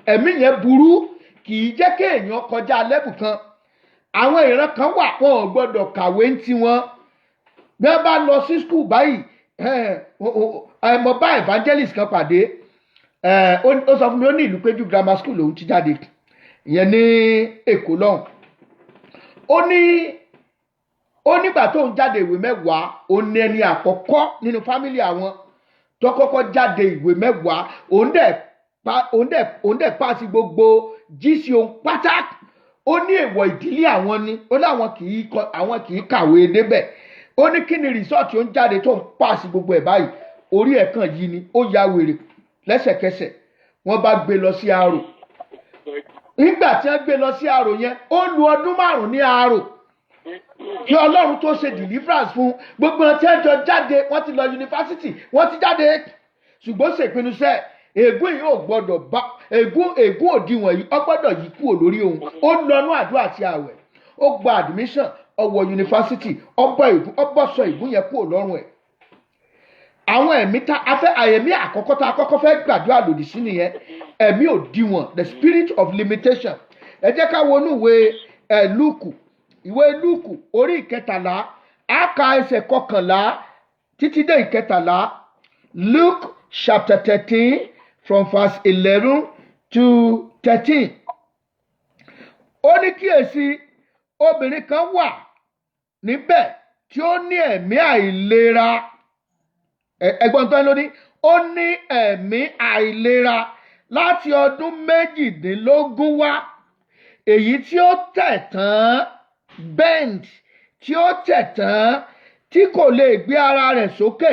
Ẹ̀mí yẹn burú, kì í jẹ́ kéèyàn kọjá level kan. Àwọn ìran kan wà, wọn ò gbọ́dọ̀ kàwé ń tiwọn. Bí wọ́n bá lọ sí school báyìí, mo bá evangelist kan pàdé. Ó sọ fún mi, ó ní Ìlúpéjú Grammar School lòun ti jáde, ìyẹn ní Èkó lọ́hùn. Ó nígbà tó ń jáde ìwé 10, ó ní ẹni àkọ́kọ́ nínú family àwọn tó kọ́kọ́ jáde ìwé 10. Òun dẹ̀ pass gbogbo GC òun pátá. Ó ní èèwọ̀ ìdílé àwọn ni. Ó láwọn kì í kọ, àwọn kì í kàwé débẹ̀. Ó ní kí ni result ó ń jáde tó ń pass gbogbo ẹ̀ báyìí? Orí ẹ̀ kàn yí ni, ó ya wèrè lẹ́sẹ̀kẹsẹ̀. Wọ́n bá gbé lọ sí àrò. Nígbà tí wọ́n gbé lọ sí àrò yẹn, ó lu ọdún 5 ní àrò kí Ọlọ́run tó ṣe deliverance fún. Gbogbo ọtí ẹjọ́ jáde, wọ́n ti lọ yunifásitì, wọ́n ti jáde, ṣùgbọ́n ṣèpinnu sẹ́ ègún yìí ò gbọ́dọ̀ bá ègún òdiwọ̀n yìí, ó gbọ́dọ̀ yí kúrò lórí òun. Ó lọ́nú àdúrà àti àwẹ̀, ó gba admission, ó wọ yunifásitì, ó bọ́ ègún, ó bọ́ sọ ègún yẹn kúrò lọ́rùn ẹ̀. Àwọn ẹ̀mí tá a fẹ́, àyẹ̀mí àkọ́kọ́ tá a kọ́kọ́ fẹ́ gbàdúrà lòdì sí nìyẹn, ẹ̀mí òdiwọ̀n, the spirit of limitation. Ẹ jẹ́ ká wọnú ìwé ẹ̀ Lúùkù, ìwé Lúùkù orí 13, á ka ẹsẹ̀ 11 títí dé 13. Luke chapter 13 from verse 11 to 13. Ó ní, "Kíyèsí, obìnrin kan wà níbẹ̀ tí ó ní ẹ̀mí àìlera." Ẹ̀gbọ́n tó ń lóní, ó ní ẹ̀mí àìlera láti ọdún 18 wá, èyí tí ó tẹ̀ tán, bend, tí ó tẹ̀ tán, tí kò lè gbé ara rẹ̀ sókè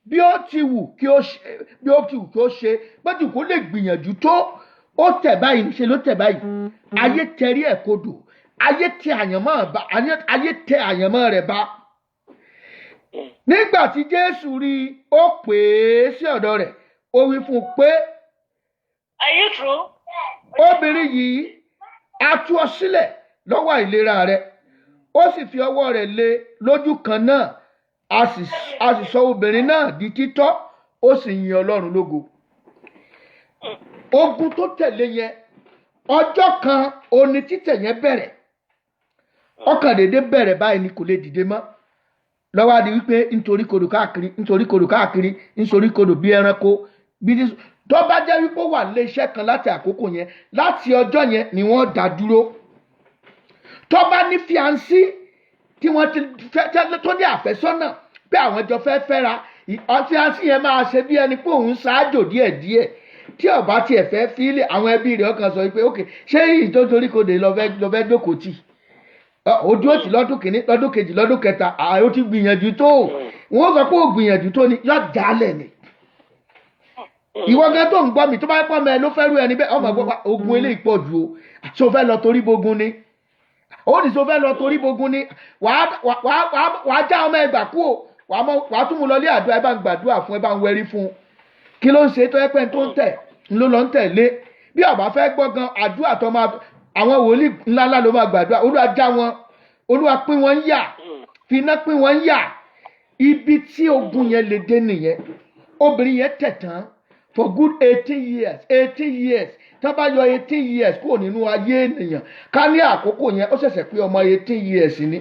bí ó ti wù kí ó ṣe, bí ó ti wù kí ó ṣe, bó ti wù kó lè gbìyànjú tó. Ó tẹ̀ báyìí, ṣe ló tẹ̀ báyìí. Ayé tẹrí ẹ̀ kodò, ayé tẹ àyànmọ́ bá, ayé tẹ àyànmọ́ rẹ̀ bá. Nígbà tí Jésù rí i, ó pè é sí ọ̀dọ̀ rẹ̀, ó wí fún un pé, Are you true? "Obìnrin yìí, a tú ọ sílẹ̀ lọ́wọ́ àìlera rẹ̀." Ó sì fi ọwọ́ rẹ̀ lé lójú kan náà, a sì sọ obìnrin náà di títọ́, ó sì yin Ọlọ́run lógo. Ogun tó tẹ̀lé yẹn, ọjọ́ kan oní títẹ̀ yẹn bẹ̀rẹ̀, ọkàn dédé bẹ̀rẹ̀ báyìí ni kò lè dìde mọ́. Lọ́wọ́ á di wípé nítorí kodò káàkiri, nítorí kodò káàkiri, nítorí kodò bí ẹranko bí ní. Tó bá jẹ́ wípé ó wà nílé iṣẹ́ kan láti àkókò yẹn, láti ọjọ́ yẹn ni wọ́n dá dúró. Tó bá ní fiancé tí wọ́n ti fẹ́ tó ní àfẹ́sọ́nà pé àwọn jọ fẹ́ fẹ́ra, fiancé yẹn máa ṣe bí ẹni pé òun ṣáájò díẹ̀díẹ̀. Tí ó bá tiẹ̀ fẹ́ fílẹ̀, àwọn ẹbí rẹ̀ ọkàn sọ wípé, "Ok, ṣé èyí tó torí kodò lọ fẹ́ jókòó tì?" Ojú òtí lọ́dún kìíní, lọ́dún kejì, lọ́dún kẹta, ó ti gbìyànjú tó. Wọ́n sọ pé ó gbìyànjú tó ni, yọ jálẹ̀ ni. Ìwọ gan tó ń gbọ́ mi, tó bá pọ̀ mẹ́ ló fẹ́ rú ẹni bẹ́ẹ̀, ọmọ gbọ́ ogun eléyìí pọ̀ ju o. Ṣé o fẹ́ lọ torí bogun ni? Ó ní, ṣé o fẹ́ lọ torí bogun ni? Wàá já ọmọ ẹgbà kú o, wàá tún mú lọ lé àdúrà, ẹ bá ń gbàdúrà fún, ẹ bá ń wẹrí fún un. Kí ló ń ṣe tó ẹ pẹ́ tó ń tẹ̀ ń ló lọ ń tẹ̀lé? Bí ọba fẹ́ gbọ́ gan, àdúrà tó máa, àwọn wòlíì ńláńlá ló máa gbàdúrà, Olúwa já wọn, Olúwa pín wọn yà, finá pín wọn yà. Ibi tí ogun yẹn lè dé nìyẹn. Obìnrin yẹn tẹ̀ tán for good 18 years. 18 years, tá bá yọ 18 years kúrò nínú ayé ènìyàn, ká ní àkókò yẹn ó ṣẹ̀ṣẹ̀ pé ọmọ 18 years ni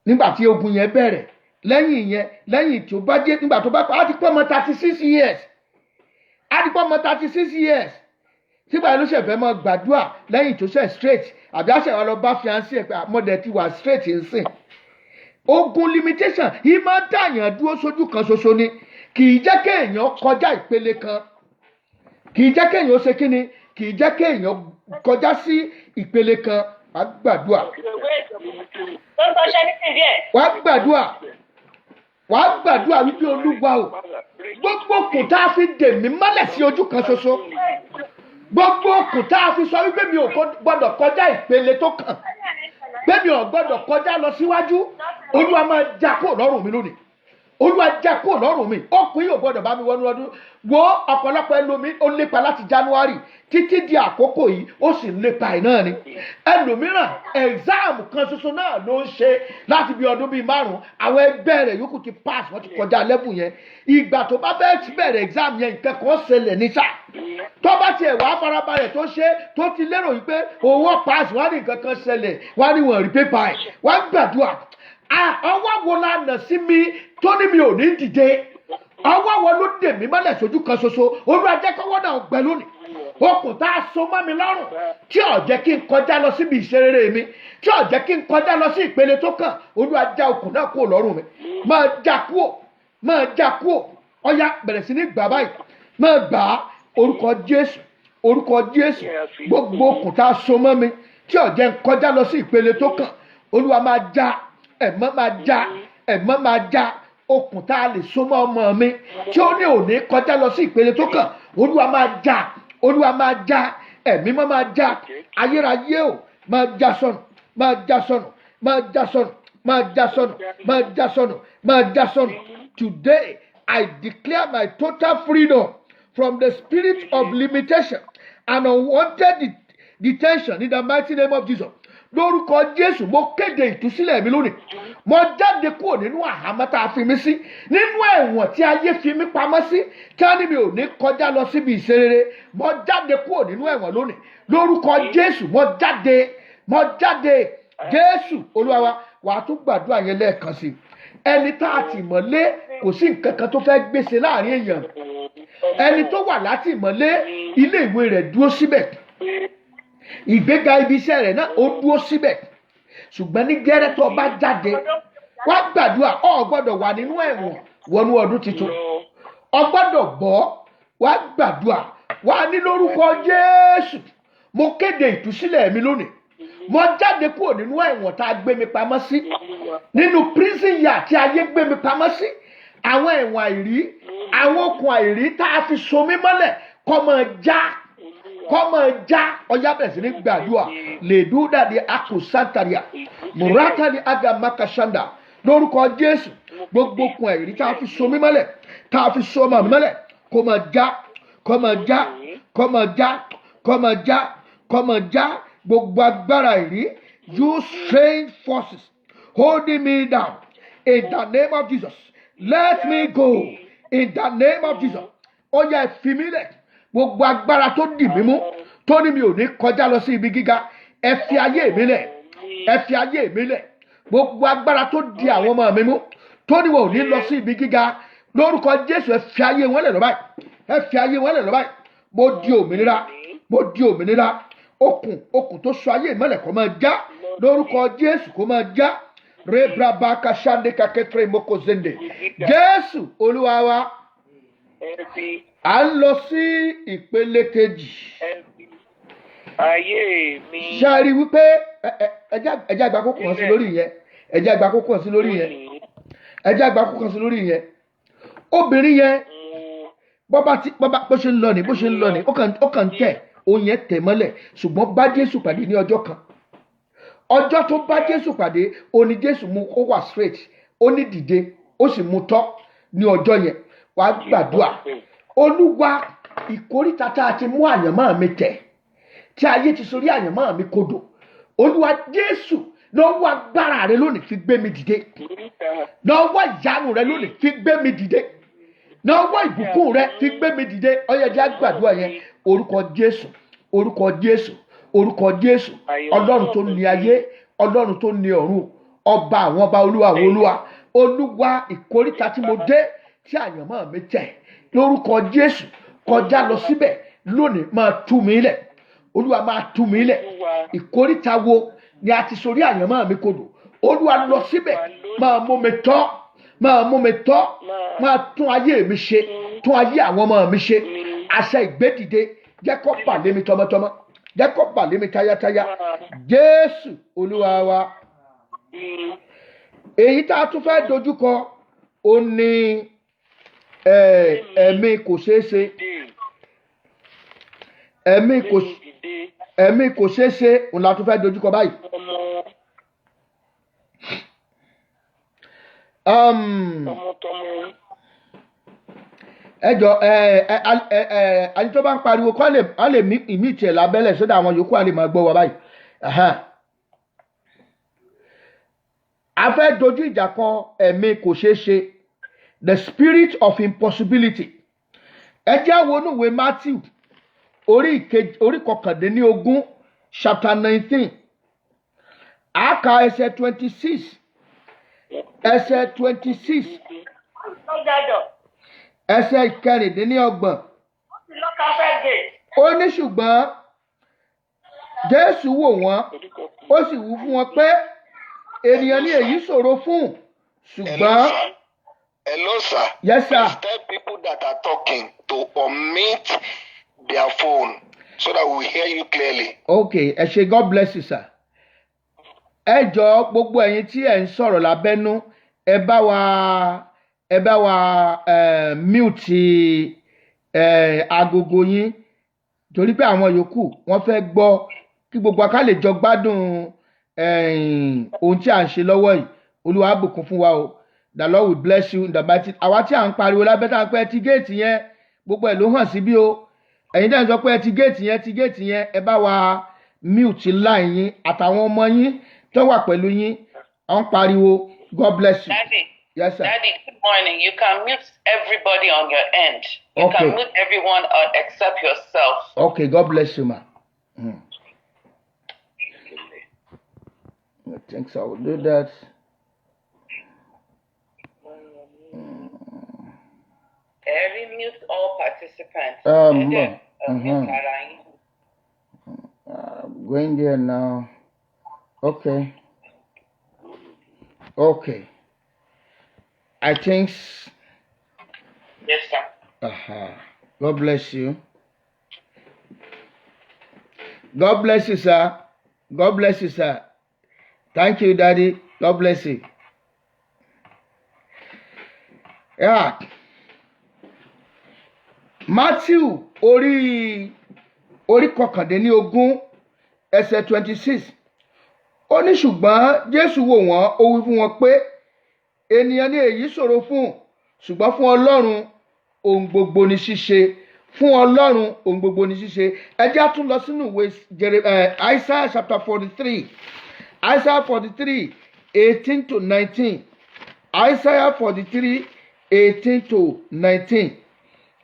nígbà tí ogun yẹn bẹ̀rẹ̀. Lẹ́yìn yẹn, lẹ́yìn tí ó bá jẹ́ nígbà tó bá á ti pé ọmọ 36 years, á ti pé ọmọ 36 years sígbà yẹn ló ṣẹ̀ fẹ́ mọ́ gbàdúrà, lẹ́yìn tó ṣẹ̀ straight, àbí àṣẹ wa lọ bá fiancé ẹ̀ pé àmọ́dẹ̀ ti wà straight ń sìn. Ogun limitation yìí máa ń dàyàn dúró sójú kan ṣoṣo ni, kì í jẹ́ kéèyàn kọjá ìpele kan, kì í jẹ́ kéèyàn ó ṣe kíni, kì í jẹ́ kéèyàn kọjá sí ìpele kan. Wàá gbàdúrà. Wàá gbàdúrà, wàá gbàdúrà wípé, "Olúwa o, gbogbo okùn tá a fi dè mí mọ́lẹ̀ sí ojú kan ṣoṣo, gbogbo okùn tá a fi sọ wípé mi ò gbọ́dọ̀ kọjá ìpele tó kàn, pé mi ò gbọ́dọ̀ kọjá lọ síwájú, Olúwa máa já kúrò lọ́rùn mi lónìí. Olúwa, já kúrò lọ́rùn mi. Okùn yìí ò gbọ́dọ̀ bá mi wọnú ọdún." Wo ọ̀pọ̀lọpọ̀ ẹlòmí, ó lépa láti January títí di àkókò yìí, ó sì ń lépa ẹ̀ náà ni. Ẹlòmíràn, exam kan ṣoṣo náà ló ń ṣe láti bí ọdún bíi 5. Àwọn ẹgbẹ́ rẹ̀ yòókù ti pass, wọ́n ti kọjá level yẹn. Ìgbà tó bá bẹ́ẹ̀ bẹ̀rẹ̀ exam yẹn, nǹkan kan ṣẹlẹ̀ ní sáà. Tó bá tiẹ̀ wá farabalẹ̀ tó ṣe, tó ti lérò yìí pé owó pass, wọ́n á ní nǹkan kan ṣẹlẹ̀, wọ́n á ní wọ́n rí pépà ẹ̀. Wọ́n á gbàdúrà. Ọwọ́ wo la nà sí mi tó ní mi ò ní dìde? Ọwọ́ wo ló dè mí mọ́lẹ̀ sójú kan ṣoṣo? Olúwa, jẹ́ kọ́wọ́ náà gbẹ lónìí. Okùn tá a so mọ́ mi lọ́rùn tí ò jẹ́ kí n kọjá lọ síbi ìṣerere mi, tí ò jẹ́ kí n kọjá lọ sí ìpele tó kàn, Olúwa, já okùn náà kúrò lọ́rùn mi. Máa já kúrò, máa já kúrò. Ọ̀yá, bẹ̀rẹ̀ sí ní gbà báyìí, máa gbà á. Orúkọ Jésù, orúkọ Jésù. Gbogbo okùn tá a so mọ́ mi tí ò jẹ́ n kọjá lọ sí ìpele tó kàn, Olúwa, máa já. Ẹ̀mọ́ máa já, ẹ̀mọ́ máa já. Okùn tá a lè so mọ́ ọmọ mi tí ó ní òní kọjá lọ sí ìpele tó kàn, Olúwa, máa já. Olúwa, máa já. Ẹ̀mí mọ́, máa já. Ayérayé o, máa já sọnù, máa já sọnù, máa já sọnù, máa já sọnù, máa já sọnù, máa já sọnù. Today I declare my total freedom from the spirit of limitation and unwanted detention in the mighty name of Jesus. Lórúkọ Jésù, mo kéde ìtúsílẹ̀ mi lónìí. Mo jáde kúrò nínú àhámọ́ tá a fi mí sí, nínú ẹ̀wọ̀n tí ayé fi mí pamọ́ sí, tí wọ́n ní mi ò ní kọjá lọ síbi ìṣerere. Mo jáde kúrò nínú ẹ̀wọ̀n lónìí lórúkọ Jésù. Mo jáde, mo jáde. Jésù Olúwa wa. Wàá tún gbàdúrà yẹn lẹ́ẹ̀kan sí i. Ẹni tá a tì mọ́lé, kò sí nǹkan kan tó fẹ́ gbèsè láàrin èèyàn. Ẹni tó wà látìmọ́lé, ilé ìwé rẹ̀ dúró síbẹ̀. Ìgbéga ibi iṣẹ́ rẹ̀ náà ó dúró síbẹ̀. Ṣùgbọ́n ní gẹ́rẹ́ tó bá jáde, wá gbàdúrà, o gbọ́dọ̀ wà nínú ẹ̀wọ̀n wọnú ọdún tuntun. O gbọ́dọ̀ bọ́. Wá gbàdúrà, wá ní lórúkọ Jésù, mo kéde ìtúsílẹ̀ mi lónìí. Mo jáde kúrò nínú ẹ̀wọ̀n tá a gbé mi pamọ́ sí, nínú prison yard tí ayé gbé mi pamọ́ sí. Àwọn ẹ̀wọ̀n àìrí, àwọn okùn àìrí tá a fi so mí mọ́lẹ̀, kó máa já, kó máa já. Ọyá, bẹ̀rẹ̀ sí ní gbàdúrà. Lèdúdàdí akùsàntàríà mùrátàlí agamakasanda. Lórúkọ Jésù, gbogbo okùn àìrí tá a fi so mí mọ́lẹ̀, tá a fi so ọmọ mi mọ́lẹ̀, kó máa já, kó máa já, kó máa já, kó máa já, kó máa já. Gbogbo agbára àìrí, you strange forces holding me down, in the name of Jesus, let me go in the name of Jesus. Ó yá, ẹ fi mí lẹ̀. Gbogbo agbára tó dì mí mú, tó ní mi ò ní kọjá lọ sí ibi gíga, ẹ fi ayé mi lẹ̀, ẹ fi ayé mi lẹ̀. Gbogbo agbára tó di àwọn ọmọ mi mú, tó ní wọn ò ní lọ sí ibi gíga, lórúkọ Jésù, ẹ fi ayé wọn lẹ̀ lọ báyìí, ẹ fi ayé wọn lẹ̀ lọ báyìí. Mo di òmìnira, mo di òmìnira. Okùn, okùn tó so ayé mọ́lẹ̀, kó máa já lórúkọ Jésù, kó máa já. Rebraba kasande kaketre mokozende. Jésù Olúwa wa. Ẹbí. À ń lọ sí ìpele kejì. Ẹbí ayé mi. Ṣe a rí wípé ẹ jẹ́ àgbà kókò kan sí lórí yẹn? Ẹ jẹ́ àgbà kókò kan sí lórí yẹn. Ẹ jẹ́ àgbà kókò kan sí lórí yẹn. Obìnrin yẹn, bọ́bá tí bọ́bá bó ṣe ń lọ ní, bó ṣe ń lọ ní, ó kàn ń tẹ̀ òun yẹn tẹ̀ mọ́lẹ̀, ṣùgbọ́n bá Jésù pàdé ní ọjọ́ kan. Ọjọ́ tó bá Jésù pàdé, ó ní Jésù mú kó wà straight, ó ní dìde, ó sì mú tọ́ ní ọjọ́ yẹn. Wàá gbàdúrà: Olúwa, ìkóríta tá a ti mú àyànmọ́ mi tẹ̀, tí ayé ti sorí àyànmọ́ mi kodò, Olúwa Jésù, lọ́wọ́ agbára rẹ lónìí, fi gbé mi dìde. Lọ́wọ́ ìyanu rẹ lónìí, fi gbé mi dìde. Lọ́wọ́ ìbùkún rẹ, fi gbé mi dìde. Ọyẹ́dẹ́ àgbàdua yẹn. Orúkọ Jésù, orúkọ Jésù, orúkọ Jésù. Ọlọ́run tó ní ayé, Ọlọ́run tó ní ọ̀run, Ọba àwọn ọba, Olúwa àwọn olúwa, Olúwa, ìkóríta tí mo dé tí àyànmọ́ mi tẹ̀, lórúkọ Jésù, kọjá lọ síbẹ̀ lónìí, máa tú mi lẹ̀. Olúwa, máa tú mi lẹ̀. Ìkóríta wo ni a ti sorí àyànmọ́ mi kodò? Olúwa, lọ síbẹ̀, máa mú mi tọ́, máa mú mi tọ́, máa tún ayé mi ṣe, tún ayé àwọn ọmọ mi ṣe. Àṣẹ ìgbédìde, jẹ́ kó pàdé mi tọmọtọmọ, jẹ́ kó pàdé mi tayátayá. Jésù Olúwa wa. Èyí tá a tún fẹ́ dojúkọ, ó ní ẹ̀mí kò ṣeé ṣe, ẹ̀mí kò ṣeé ṣe, òun la tún fẹ́ dojúkọ báyìí. Ọmọ. Tọmọtọmọ. Ẹ jọ, ẹ ẹ ẹ ẹ ẹni tó bá ń pariwo kọ́ lè á lè mí ìmí tiẹ̀ lábẹ́lẹ̀ sódà àwọn yòókù á lè máa gbọ́ wa báyìí. Ẹhẹ́n. A fẹ́ dojú ìjà kọ ẹ̀mí kò ṣeé ṣe, the spirit of impossibility. Ẹ jẹ́ wọnú ìwé Matthew orí 19, chapter 19. A kà ẹsẹ̀ 26, ẹsẹ̀ 26, ẹsẹ̀ 26. Ó ní ṣùgbọ́n Jésù wò wọ́n, ó sì wí fún wọn pé ènìyàn ní èyí ṣòro fún, ṣùgbọ́n. Hello, sir. Yes, sir. Please tell people that are talking to unmute their phone so that we hear you clearly. Okay, ẹ ṣé. God bless you, sir. Ẹ jọ, gbogbo ẹ̀yin tí ẹ ń sọ̀rọ̀ lábẹ́nú, ẹ bá wa mute agogo yín, torí pé àwọn yòókù wọ́n fẹ́ gbọ́, kí gbogbo wa ká lè jọ gbádùn ohun tí à ń ṣe lọ́wọ́ yìí. Olúwa á bùkún fún wa o. The Lord will bless you in the mighty. Àwa tí à ń pariwo lábẹ́ tá à ń pẹ́ ti géètì yẹn, gbogbo ẹ̀ ló hàn síbí o. Ẹ̀yin tẹ́ ń sọ pé ẹ ti géètì yẹn, ti géètì yẹn, ẹ bá wa mute line yín, àtàwọn ọmọ yín tó wà pẹ̀lú yín à ń pariwo. God bless you. Daddy, Yes, sir. Daddy, good morning. You can mute everybody on your end. You can mute everyone except yourself. Okay, God bless you, ma. I think I will do that. Every mute all participants. Ẹ dẹ̀, mute ara yín. Going there now. Okay. Okay. I think. Yes, sir. God bless you. God bless you, sir. God bless you, sir. Thank you, Daddy. God bless you. Yeah. Matthew orí 19, ẹsẹ̀ 26. Ó ní, ṣùgbọ́n Jésù wò wọ́n, ó wí fún wọn pé, ènìyàn ní èyí ṣòro fún, ṣùgbọ́n fún Ọlọ́run ohun gbogbo ní ṣíṣe. Fún Ọlọ́run ohun gbogbo ní ṣíṣe. Ẹ jẹ́ á tún lọ sínú ìwé Isaiah chapter 43, Isaiah 43, 18 to 19, Isaiah 43, 18 to 19,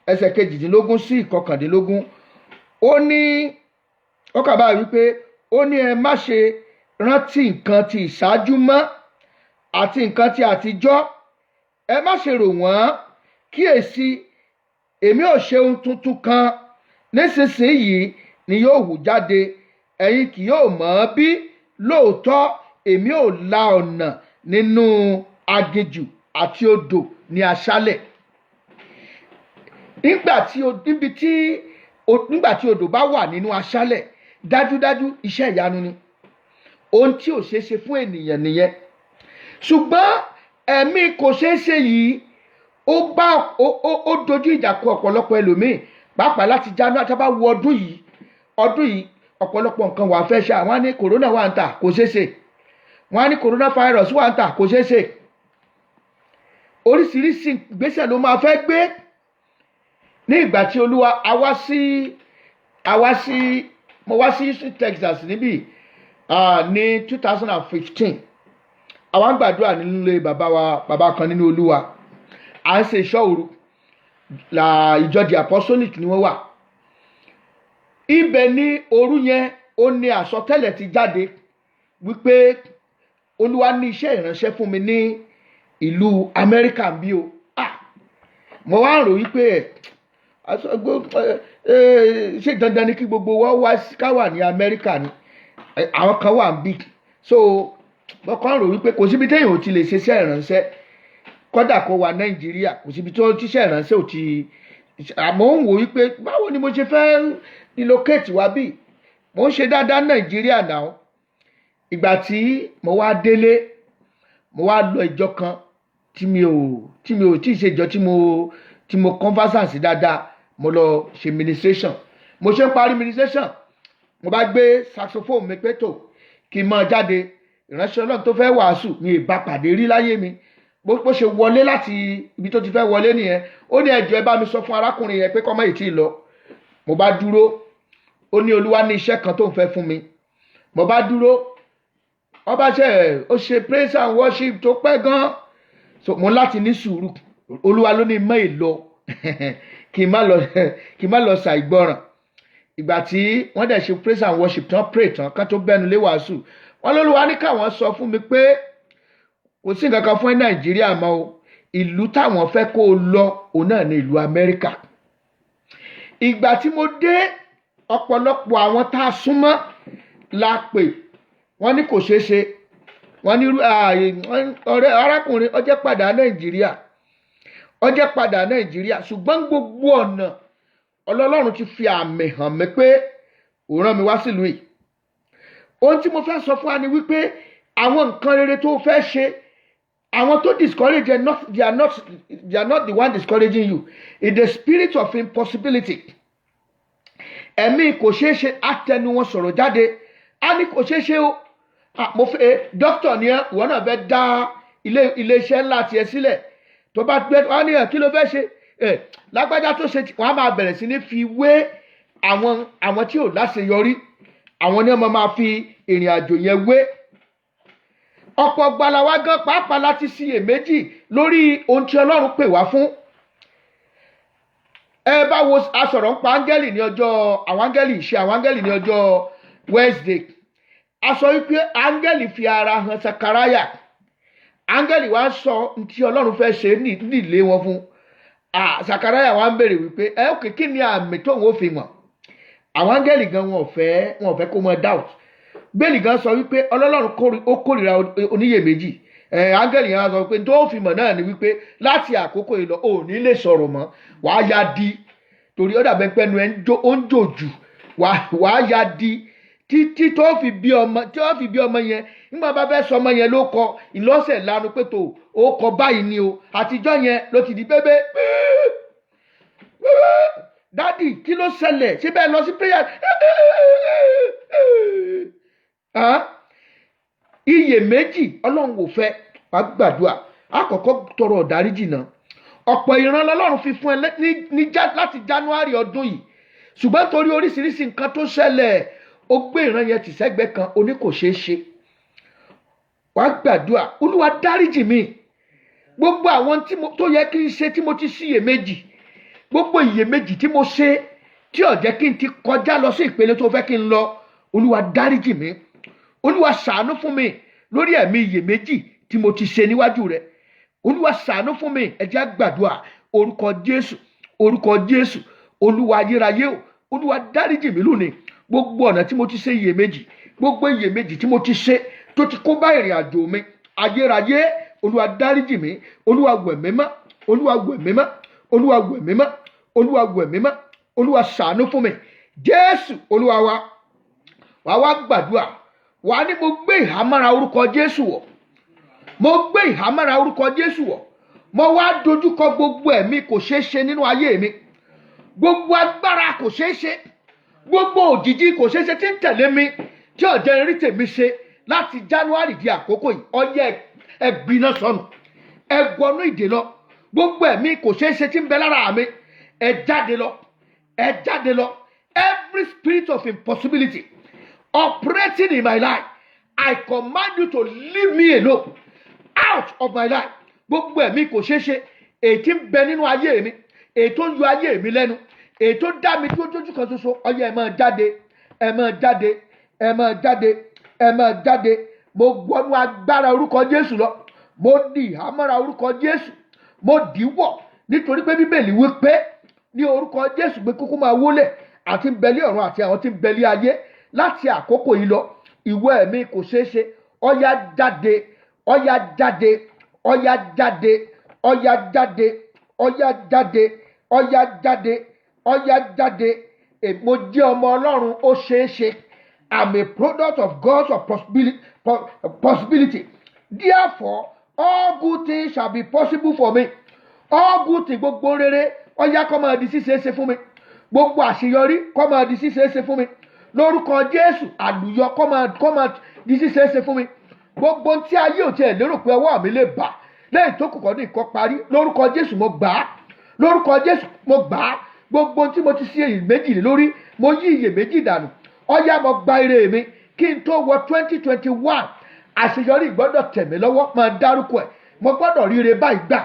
ẹsẹ̀ 18 sí 19. Ó ní, ó kà báyìí wípé, ó ní, ẹ má ṣe rántí nǹkan ti ìṣáájú mọ́, àti nǹkan ti àtijọ́, ẹ má ṣe rò wọ́n. Kíyèsí, èmi ò ṣe ohun tuntun kan; nísinsìnyí ni yóò hù jáde, ẹ̀yin kì yóò mọ̀ ọ́n bí? Lóòótọ́, èmi ò la ọ̀nà nínú aginjù àti odò ní aṣálẹ̀. Nígbà tí o níbi tí o nígbà tí odò bá wà nínú aṣálẹ̀, dájúdájú iṣẹ́ ìyanu ni. Ohun tí ò ṣeé ṣe fún ènìyàn nìyẹn. Ṣùgbọ́n ẹ̀mí kò ṣeé ṣe yìí, ó bá ó ó ó dojú ìjà kọ ọ̀pọ̀lọpọ̀ ẹlòmíì, pàápàá láti January. Tá a bá wo ọdún yìí, ọ̀pọ̀lọpọ̀ nǹkan wà fẹ́ ṣe. Àwọn á ní corona wà ń tà, kò ṣeé ṣe. Wọ́n á ní coronavirus wà ń tà, kò ṣeé ṣe. Oríṣiríṣi ìgbésẹ̀ ló máa fẹ́ gbé. Ní ìgbà tí Olúwa a wá sí mo wá sí Houston, Texas níbí ní 2015, àwa ń gbàdúrà nínú ilé bàbá wa, bàbá kan nínú Olúwa. À ń ṣe ìṣọ́ òru la. Ìjọ The Apostolic ni wọ́n wà. Ibẹ̀ ní òru yẹn, ó ní àsọtẹ́lẹ̀ ti jáde wípé Olúwa ní iṣẹ́ ìránṣẹ́ fún mi ní ìlú Amẹ́ríkà bí o. Ah, mo wá ń rò wípé ṣé dandan ni kí gbogbo wa wá ká wà ní Amẹ́ríkà ni? Àwọn kan wà ń bí. So mo kàn rò wípé kò síbi téèyàn ò ti lè ṣe iṣẹ́ ìránṣẹ́, kódà kó wà Nàìjíríà, kò síbi tó tíṣẹ́ ìránṣẹ́ ò ti. Àmọ́ ń wò wípé báwo ni mo ṣe fẹ́ relocate wá bí? Mo ń ṣe dáadáa Nàìjíríà náà. Ìgbà tí mo wá délé, mo wá lọ ìjọ kan tí mi ò tí ì ṣe ìjọ tí mo conversant sí dáadáa. Mo lọ ṣe ministration. Mo ṣe ń parí ministration, mo bá gbé saxophone mi pé tó kí n máa jáde. Ìránṣẹ́ Ọlọ́run tó fẹ́ wàásù, mi ì bá pàdé rí láyé mi. Bó ṣe wọlé láti ibi tó ti fẹ́ wọlé nìyẹn. Ó ní, ẹjọ́, ẹ bá mi sọ fún arákùnrin yẹn pé kọ́ mọ́ ìtì lọ. Mo bá dúró. Ó ní Olúwa ní iṣẹ́ kan tó ń fẹ́ fún mi. Mo bá dúró. Ọba ṣe ó ṣe praise and worship tó pẹ́ gan. So mo láti ní sùúrù. Olúwa ló ní mọ́ ìlọ, kí n má lọ ṣàìgbọràn. Ìgbà tí wọ́n dẹ̀ ṣe praise and worship tán, pray tán, ká tó bẹ́nu lé wàásù, wọ́n lÓlúwa ní káwọn sọ fún mi pé kò sí nǹkan kan fún ẹ Nàìjíríà mọ́ o. Ìlú táwọn fẹ́ kó o lọ, òun náà ní ìlú Amẹ́ríkà. Ìgbà tí mo dé, ọ̀pọ̀lọpọ̀ àwọn tá a súnmọ́ la pè, wọ́n ní kò ṣeé ṣe. Wọ́n ní ọ̀rẹ́ arákùnrin ọjẹ́ padà Nàìjíríà, ọjẹ́ padà Nàìjíríà. Ṣùgbọ́n gbogbo ọ̀nà, Ọlọ́run ti fi àmì hàn mí pé òun rán mi wá sílùú yìí. Ohun tí mo fẹ́ sọ fún wa ni wípé àwọn nǹkan rere tó fẹ́ ṣe, àwọn tó discourage you, not they are not the one discouraging you. It's the spirit of impossibility. Ẹ̀mí kò ṣeé ṣe, àtẹnu wọn sọ̀rọ̀ jáde, á ní kò ṣeé ṣe o. Mo fẹ́ dókítà ni ẹ́, ìwọ náà fẹ́ dá ilé iṣẹ́ ńlá tiẹ̀ sílẹ̀, tó bá gbé wọn ní ẹ̀, kí ló fẹ́ ṣe ẹ̀ lágbájá tó ṣe? Wọ́n á máa bẹ̀rẹ̀ sí ní fi wé àwọn tí ò láṣeyọrí. Àwọn ni wọ́n máa fi ìrìn àjò yẹn wé. Ọ̀pọ̀ gbala wa gan pàápàá láti ṣiyèméjì lórí ohun tí Ọlọ́run pè wá fún. Ẹ bá wo, asọ̀rọ̀ ń pa áńgẹ́lì ní ọjọ́, àwọn áńgẹ́lì, ṣe àwọn áńgẹ́lì ní ọjọ́ Wednesday. A sọ wípé áńgẹ́lì fi ara hàn Sakaraya. Áńgẹ́lì wa sọ tí Ọlọ́run fẹ́ ṣe nílé wọn fún. Sakaraya wa ń béèrè wípé ẹ òkè, kí ni àmì tóun ó fi mọ̀? Àwọn áńgẹ́lì gan wọn ò fẹ́ kó mọ doubt. Bẹ́ẹ̀ni gan sọ wípé Ọlọ́run ó kórìíra oníyèméjì. Áńgẹ́lì yẹn á sọ pé tó fi mọ̀ náà ni wípé láti àkókò yìí lọ, ò ní lè sọ̀rọ̀ mọ́, wàá ya di, torí ó dàbẹ́ pẹ́nu ẹ̀ ń jó, ó ń jò jù. Wàá ya di títí tó fi bí ọmọ, tí ó fi bí ọmọ yẹn. Nígbà bá fẹ́ sọ ọmọ yẹn ló kọ ìlọ́sẹ̀ lanu pé tó ó kọ báyìí ni o. Àtijọ́ yẹn ló ti di bébé. "Daddy, kí ló ṣẹlẹ̀? Ṣé bẹ́ẹ̀ lọ sí prayer?" Hàn? Iyèméjì, Ọlọ́run ò fẹ́. Wàá gbàdúrà. Àkọ́kọ́, tọrọ ọ̀dáríjì náà. Ọ̀pọ̀ ìran lọ́lọ́run fi fún ẹ ní láti January ọdún yìí, ṣùgbọ́n torí oríṣiríṣi nǹkan tó ṣẹlẹ̀, ó gbé ìran yẹn tì sẹ́gbẹ́ kan, ó ní kò ṣeé ṣe. Wàá gbàdúrà: "Olúwa, dáríjì mi. Gbogbo àwọn tó yẹ kí n ṣe tí mo ti ṣiyèméjì, gbogbo iyèméjì tí mo ṣe tí ò jẹ́ kí n ti kọjá lọ sí ìpele tó fẹ́ kí n lọ, Olúwa, dáríjì mi. Olúwa, ṣàánú fún mi lórí ẹ̀mí iyèméjì tí mo ti ṣe níwájú rẹ. Olúwa, ṣàánú fún mi." Ẹ jẹ́ á gbàdúrà. Orúkọ Jésù, orúkọ Jésù. Olúwa ayérayé o, Olúwa, dáríjì mi lónìí. Gbogbo ọ̀nà tí mo ti ṣe iyèméjì, gbogbo iyèméjì tí mo ti ṣe tó ti kó bá ìrìn àjò mi, ayérayé, Olúwa, dáríjì mi. Olúwa, wẹ̀ mí mọ́. Olúwa, wẹ̀ mí mọ́. Olúwa, wẹ̀ mí mọ́. Olúwa, wẹ̀ mí mọ́. Olúwa, ṣàánú fún mi. Jésù Olúwa wa. Wàá wá gbàdúrà. Wàá ní, "Mo gbé ìhámọ́ra orúkọ Jésù wọ̀. Mo gbé ìhámọ́ra orúkọ Jésù wọ̀. Mo wá dojúkọ gbogbo ẹ̀mí kò ṣeé ṣe nínú ayé mi, gbogbo agbára kò ṣeé ṣe, gbogbo òjìji kò ṣeé ṣe tí ń tẹ̀lé mi, tí ò jẹ́ rí tèmi ṣe láti January di àkókò yìí. Ọyẹ, ẹgbiná sọnù, ẹ wọnú ìdè lọ. Gbogbo ẹ̀mí kò ṣeé ṣe tí ń bẹ lára mi, ẹ jáde lọ, ẹ jáde lọ. Every spirit of impossibility operating in my life, I command you to leave me alone, out of my life. Gbogbo ẹ̀mí kò ṣeé ṣe èyí tí ń bẹ nínú ayé mi, èyí tó ń yọ ayé mi lẹ́nu, èyí tó dá mi dúró dójú kan ṣoṣo, ọyẹ, ẹ máa jáde, ẹ máa jáde, ẹ máa jáde, ẹ máa jáde. Mo wọnú agbára orúkọ Jésù lọ. Mo di ìhámọ́ra orúkọ Jésù, mo dì í wọ̀, nítorí pé Bíbélì wí pé ní orúkọ Jésù pé kúkú máa wólẹ̀ àti ń bẹ̀lẹ́ ọ̀run àti àwọn tí ń bẹ̀lẹ́ ayé. Láti àkókò yìí lọ, ìwọ ẹ̀mí kò ṣeé ṣe, ọ̀yá, jáde, ọ̀yá, jáde, ọ̀yá, jáde, ọ̀yá, jáde, ọ̀yá, jáde, ọ̀yá, jáde, ọ̀yá, jáde. Mo jẹ́ ọmọ Ọlọ́run, ó ṣeé ṣe. I'm a product of God's of possibility. Therefore, all good things shall be possible for me. All good things, gbogbo rere, ọ̀yá, kó máa di ṣíṣe ṣe fún mi. Gbogbo àṣeyọrí kó máa di ṣíṣe ṣe fún mi. Lórúkọ Jésù, àlùyọ kó máa di ṣíṣe ṣe fún mi. Gbogbo ohun tí ayé ò tiẹ̀ lérò pé ọwọ́ mi lè bà lẹ́yìn tó kù kọ́ ní ìkọ́ parí, lórúkọ Jésù, mo gbà á. Lórúkọ Jésù, mo gbà á. Gbogbo ohun tí mo ti ṣe iyèméjì lé lórí, mo yí iyèméjì dànù. Ọ̀yá, mo gba ire mi kí n tó wọ 2021. Àṣeyọrí gbọ́dọ̀ tẹ̀ mí lọ́wọ́. Máa dárúkọ ẹ̀. Mo gbọ́dọ̀ ríire báyìí gbà.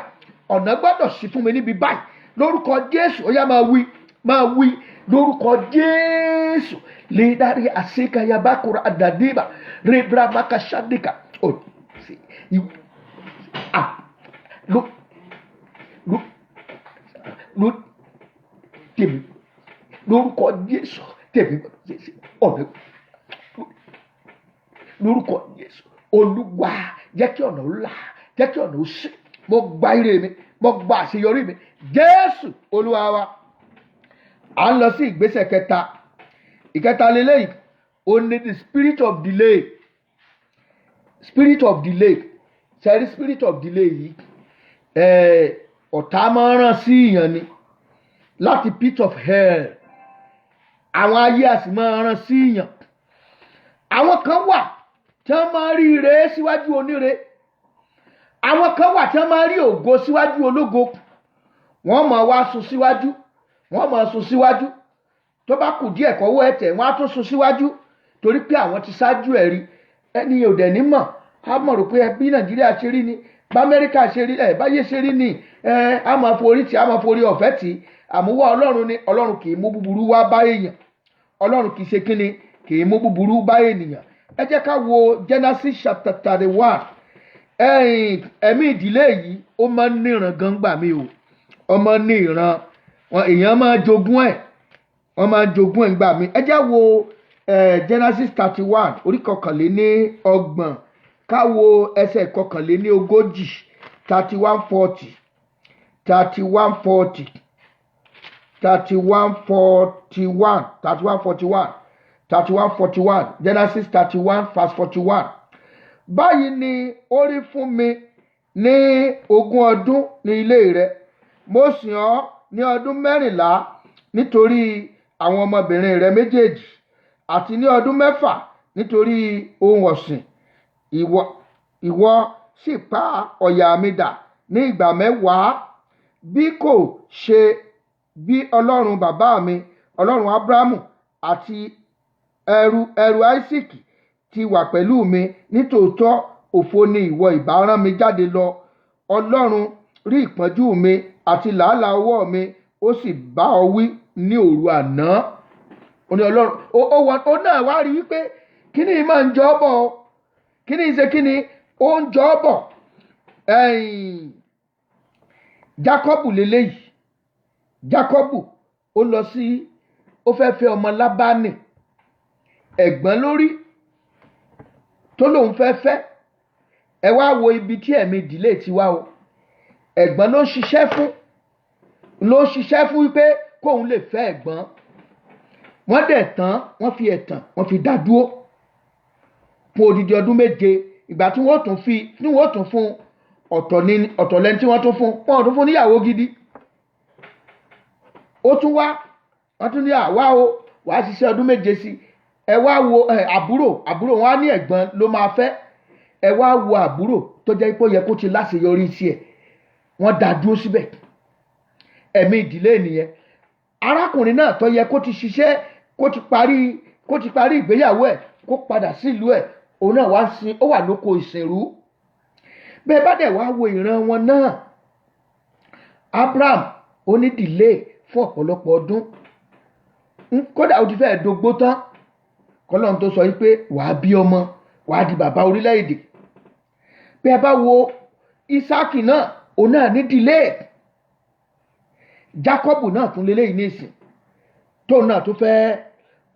Ọ̀nà gbọ́dọ̀ sí fún mi níbi báyìí. Lórúkọ Jésù, ó yá, máa wí, máa wí. Lórúkọ Jésù. Lédàrí àṣekayabakura àdàdìbà rebramakashadika ó sí ah ló ló ló tèmi. Lórúkọ Jésù, tèmi ọ̀nà. Lórúkọ Jésù, Olúwa, jẹ́ kí ọ̀nà ó là, jẹ́ kí ọ̀nà ó ṣí. Mo gba ire mi, mo gba àṣeyọrí mi. Jésù Olúwa wa. À ń lọ sí ìgbésẹ̀ kẹta. Ìkẹta lélẹ́yìí, ó ní the spirit of delay. Spirit of delay. Sẹ́rí spirit of delay yìí, ọ̀tá máa ń rán sí ìyàn ni láti pit of hell. Àwọn ayé a sì máa rán sí ìyàn. Àwọn kan wà tí wọ́n máa rí ire síwájú oníre. Àwọn kan wà tí wọ́n máa rí ògo síwájú ológo. Wọ́n máa wá sún síwájú, wọ́n máa sún síwájú. Tó bá kù díẹ̀ kọ́wọ́ ẹ̀tẹ̀, wọ́n á tún sún síwájú, torí pé àwọn ti ṣáájú ẹ̀ rí. Ẹni ò dẹ̀ ní mọ̀, á mọ̀ rò pé bí Nàìjíríà ṣe rí ni, bá Amẹ́ríkà ṣe rí ẹ̀, báyé ṣe rí ni ẹ̀. Á máa forí tì, á máa forí ọ̀fẹ́ tì. Àmúwá Ọlọ́run ni. Ọlọ́run kì í mú búburú wá bá èèyàn. Ọlọ́run kì í ṣe kíni, kì í mú búburú bá ènìyàn. Ẹ jẹ́ ká wo Genesis chapter 31. Ẹ̀mí ìdílé yìí, ó máa ń níran gan gbà mí o. Ọmọ ní ìran wọn, èèyàn máa jogún ẹ̀. Wọ́n máa ń jogún ẹ̀ ń gbà mí. Ẹ jẹ́ wo Genesis 31, orí 31, ká wo ẹsẹ̀ 41, 31:40, 31:40, 31:41, 31:41, 31:41, Genesis 31 verse 41. Báyìí ni ó rí fún mi ní 20 ọdún ní ilé rẹ. Mo sìn ọ́ ní ọdún 14 nítorí àwọn ọmọbìnrin rẹ méjèèjì, àti ní ọdún 6 nítorí ohun ọ̀sìn. Ìwọ sì pa ọ̀yà mi dà ní ìgbà 10. Bí kò ṣe bí Ọlọ́run bàbá mi, Ọlọ́run Abrahamu àti ẹrú Isaac ti wà pẹ̀lú mi, nítòótọ́ òfo ni ìwọ ìbá rán mi jáde lọ. Ọlọ́run rí ìpọ́njú mi àti làálàá ọwọ́ mi, ó sì bá ọ wí ní òru àná. Ó ní Ọlọ́run ó náà wá rí wípé kíní yìí máa ń jọ ọ́ bọ̀ ọ́. Kíní ṣe kíní ó ń jọ ọ́ bọ̀. Ẹ̀yìn Jákọ́bù leléyìí. Jákọ́bù ó lọ sí, ó fẹ́ fẹ́ ọmọ Lábánì, ẹ̀gbọ́n lórí tó lóun fẹ́ fẹ́. Ẹ wá wo ibi tí ẹ̀mí ìdílé ti wá o. Ẹ̀gbọ́n ló ń ṣiṣẹ́ fún, wípé kóun lè fẹ́ ẹ̀gbọ́n. Wọ́n dẹ̀ tán, wọ́n fi ẹ̀tàn, wọ́n fi dá dúró fún odidi ọdún 7. Ìgbà tí wọ́n tún fi, tí wọ́n tún fún ọ̀tọ̀ ní ọ̀tọ̀ lẹ́ni tí wọ́n tún fún, wọ́n tún fún níyàwó gidi. Ó tún wá, wọ́n tún ní àwa o, wàá ṣiṣẹ́ ọdún 7 sí. Ẹ wá wo ẹ àbúrò wọn á ní ẹ̀gbọ́n ló máa fẹ́. Ẹ wá wo àbúrò tó jẹ́ pé ó yẹ kó ti láṣeyọrí tiẹ̀, wọ́n dá dúró síbẹ̀. Ẹ̀mí ìdílé nìyẹn. Arákùnrin náà tó yẹ kó ti ṣiṣẹ́, kó ti parí ìgbéyàwó ẹ̀, kó padà sílùú ẹ̀, òun náà wá sin, ó wà lóko ìsìnrú. Bẹ́ẹ̀ bá dẹ̀ wá wo ìran wọn náà, Abraham ó ní delay fún ọ̀pọ̀lọpọ̀ ọdún. Kódà ó ti fẹ́ẹ̀ dógbó tán kọ́lọ́n tó sọ wípé wàá bí ọmọ, wàá di bàbá orílẹ̀-èdè. Bẹ́ẹ̀ bá wo Isaki náà, òun náà ní delay. Jacob náà tún lélẹ́yìí ní ìsìn tóun náà tó fẹ́,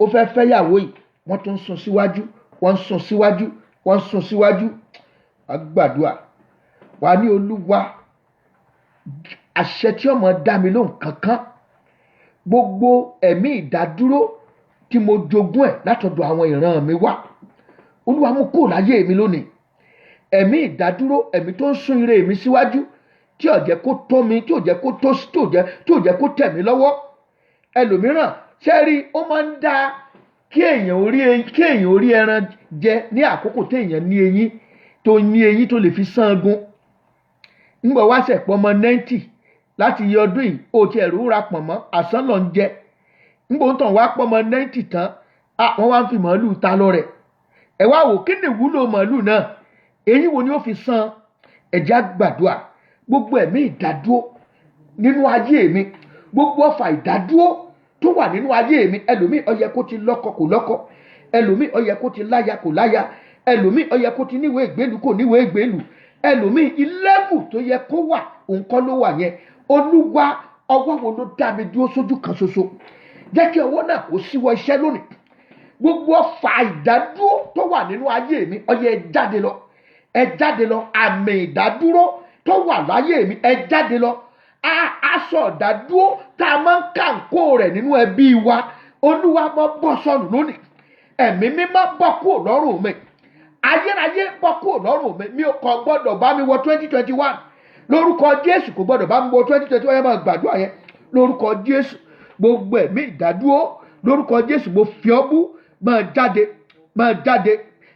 ó fẹ́ fẹ́yàwó yìí, wọ́n tún ń sún síwájú, wọ́n ń sún síwájú, wọ́n ń sún síwájú. Wàá gbàdúrà, wàá ní, Olúwa, àṣẹ tí ọmọ dá mi lóhùn kankan, gbogbo ẹ̀mí ìdádúró tí mo jogún ẹ̀ látọ̀dọ̀ àwọn ìran mi wá, Olúwa, mú kúrò láyé mi lónìí. Ẹ̀mí ìdádúró, ẹ̀mí tó ń sún ire mi síwájú, tí ò jẹ́ kó tó mi, tí ò jẹ́ kó tó, tí ò jẹ́ kó tẹ̀ mí lọ́wọ́. Ẹlòmíràn ṣẹ́rí, ó máa ń dá kí èèyàn orí ẹran jẹ ní àkókò téèyàn ní eyín, tó ní eyín tó lè fi sángun. Ńgbọ̀ wá sẹ̀pọ̀ ọmọ 90 láti iye ọdún yìí, ó ti ẹ̀rù ra pọ̀nmọ́ àsán lọ ń jẹ. Ńgbọ̀ ń tàn wá pọ̀ ọmọ 90 tán, wọ́n wá ń fi màálù ta lọ rẹ̀. Ẹ wá wò, kí ni ìwúlò màálù náà? Eyín wo ni ó fi san? Ẹ̀já gbàdúrà. Gbogbo ẹ̀mí ìdádúró nínú ayé mi, gbogbo ọfà ìdádúró tó wà nínú ayé mi. Ẹlòmíì, ó yẹ kó ti lọ́kọ, kò lọ́kọ. Ẹlòmíì, ó yẹ kó ti láya, kò láya. Ẹlòmíì, ó yẹ kó ti níwèé ìgbélú, kò níwèé ìgbélú. Ẹlòmíì, ìlẹ́bù tó yẹ kó wà, òun kọ́ ló wà yẹn. Olúwa, ọwọ́ wo ló dá mi dúró sójú kan ṣoṣo? Jẹ́ kí ọwọ́ náà kó síwọ́ iṣẹ́ lónìí. Gbogbo ọfà ìdádúró tó wà nínú ayé mi, ó yá, ẹ jáde lọ, ẹ jáde lọ. Àmì ìdádúró tó wà láyé mi, ẹ jáde lọ. Aṣọ ìdádúró tá a máa ń kàǹkó rẹ̀ nínú ẹbí wa, Olúwa, mọ́ bọ́ sọnù lónìí. Ẹ̀mí mímọ́, bọ́ kúrò lọ́rùn mi. Ayérayé, bọ́ kúrò lọ́rùn mi. Mi ò kàn gbọ́dọ̀ bá mi wọ 2021. Lórúkọ Jésù, kò gbọ́dọ̀ bá mi wọ 2021. Yẹn, máa gbàdúrà yẹn lórúkọ Jésù. Gbogbo ẹ̀mí ìdádúró, lórúkọ Jésù, mo fi ọ́ bú. Máa jáde, máa jáde,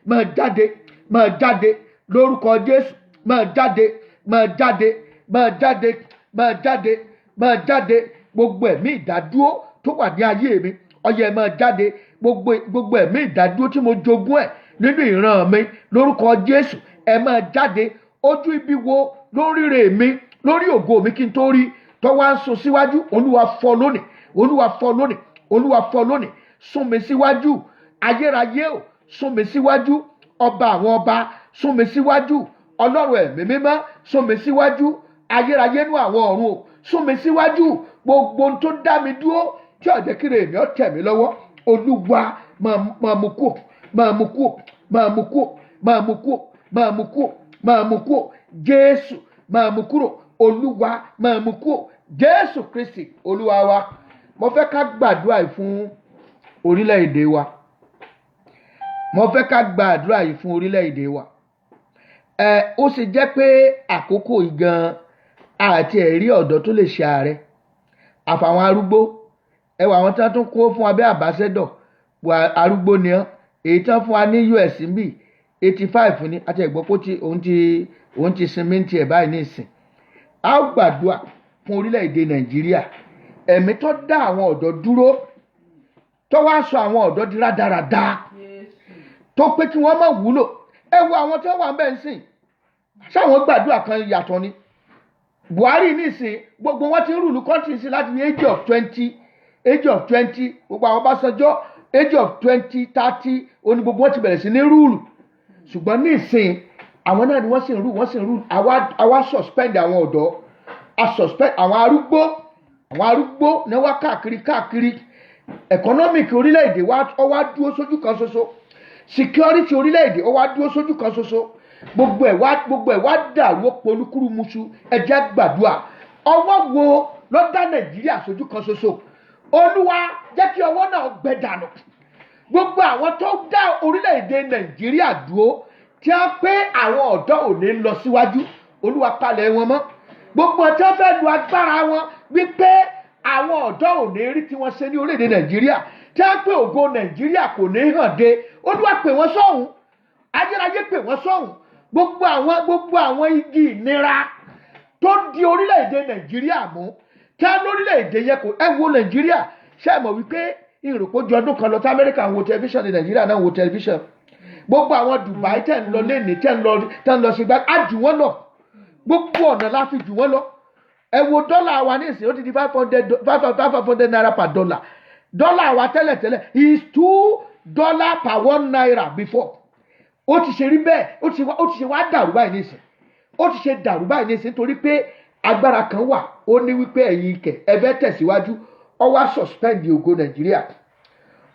máa jáde, máa jáde lórúkọ Jésù. Máa jáde, máa jáde, máa jáde, máa jáde, máa jáde. Gbogbo ẹ̀mí ìdádúró tó wà ní ayé mi, ó yá, máa jáde. Gbogbo ẹ̀mí ìdádúró tí mo jogún ẹ̀ nínú ìran mi, lórúkọ Jésù, ẹ máa jáde. Ojú ibi wo lórí rè mi, lórí ògo mi, kí n tó rí tó wá ń sún síwájú? Olúwa, fọ́ lónìí. Olúwa, fọ́ lónìí. Olúwa, fọ́ lónìí. Sún mi síwájú, ayérayé o, sún mi síwájú. Ọba àwọn ọba, sún mi síwájú. Ọlọ́run ẹ̀mí mímọ́, sún mi síwájú. Ayérayé nú àwọn ọ̀run o, sún mi síwájú. Gbogbo ohun tó dá mi dúró. Tí ò jẹ́ kí ire mi ó tẹ̀ mí lọ́wọ́, Olúwa, máa mú kúò, máa mú kúò, máa mú kúò, máa mú kúò, máa mú kúò, máa mú kúò. Jésù, máa mú kúrò. Olúwa, máa mú kúò. Jésù Kristi Olúwa wa. Mo fẹ́ ká gbàdúrà yìí fún orílẹ̀-èdè wa. Mo fẹ́ ká gbàdúrà yìí fún orílẹ̀-èdè wa. Ẹ ó sì jẹ́ pé àkókò yìí gan àti ẹ̀rí ọ̀dọ́ tó lè ṣe ààrẹ, àfàwọn arúgbó. Ẹ wà, àwọn tí wọ́n tún kó fún wa bí ambassador wà, arúgbó ni ọ́. Èyí tí wọ́n fún wa ní US ń bì, 85 ni. Àti ẹ̀gbọ́n kó ti òun ti sinmi ní tiẹ̀ báyìí ní ìsìn. A ó gbàdúrà fún orílẹ̀-èdè Nàìjíríà. Ẹ̀mí tó dá àwọn ọ̀dọ́ dúró, tó wá sọ àwọn ọ̀dọ́ di rádaràda, tó pé kí wọ́n má wúlò. Ẹ wo àwọn tí wọ́n wà ń bẹ̀ ń sìn, sáwọn gbàdúrà kan yàtọ̀ ni. Buhari nísìn, gbogbo wọn ti ń rule country sí láti age of 20, age of 20. Gbogbo àwọn Ọbásanjọ́, age of 20, 30 oní gbogbo wọn ti bẹ̀rẹ̀ sí ní rule. Ṣùgbọ́n nísìn, àwọn náà ni wọ́n sì ń rule, wọ́n sì ń rule. Àwa suspend àwọn ọ̀dọ́, a suspend àwọn arúgbó. Àwọn arúgbó ní wá káàkiri káàkiri. Economic orílẹ̀-èdè wa, ó wá dúró sójú kan ṣoṣo. Security orílẹ̀-èdè, ó wá dúró sójú kan ṣoṣo. Gbogbo ẹ̀ wá dàrú, ó polúkúrú muṣu. Ẹ jẹ́ gbàdúrà. Ọwọ́ wo ló dá Nàìjíríà sójú kan ṣoṣo? Olúwa, jẹ́ kí ọwọ́ náà gbẹ dànù. Gbogbo àwọn tó dá orílẹ̀-èdè Nàìjíríà dúró, tí wọ́n pé àwọn ọ̀dọ́ ò ní lọ síwájú, Olúwa, palẹ̀ wọn mọ́. Gbogbo tí wọ́n fẹ́ lu agbára wọn wípé àwọn ọ̀dọ́ ò ní rí tí wọ́n ṣe ní orílẹ̀-èdè Nàìjíríà, tí wọ́n pé ògo Nàìjíríà kò ní hàn dé, Olúwa, pè wọ́n sọ́hùn. Ayérayé, pè wọ́n sọ́hùn. Gbogbo àwọn igi ìnira tó di orílẹ̀-èdè Nàìjíríà mú, tí wọ́n lórílẹ̀-èdè yẹn kò. Ẹ wo Nàìjíríà, ṣé ẹ mọ̀ wípé ìròpó ju ọdún kan lọ tí Amẹ́ríkà ń wo tẹlifíṣàn ní Nàìjíríà náà ń wo tẹlifíṣàn? Gbogbo àwọn Dubai tẹ̀ ń lọ lẹ́nìí, tẹ̀ ń lọ sí gbá, á jù wọ́n lọ. Gbogbo ọ̀nà la fi jù wọ́n lọ. Ẹ wo dọ́là wa ní ìsìn, ó ti di 500 naira per dollar. Dọ́là wa tẹ́lẹ̀tẹ́lẹ̀ is $2 per 1 naira before. Ó ti ṣe rí bẹ́ẹ̀, ó ti ṣe wá dàrú báyìí nísìn? Ó ti ṣe dàrú báyìí nísìn torí pé agbára kan wà, ó ní wípé ẹ̀yin kẹ̀ ẹ fẹ́ tẹ̀síwájú, ó wá suspend ògo Nàìjíríà.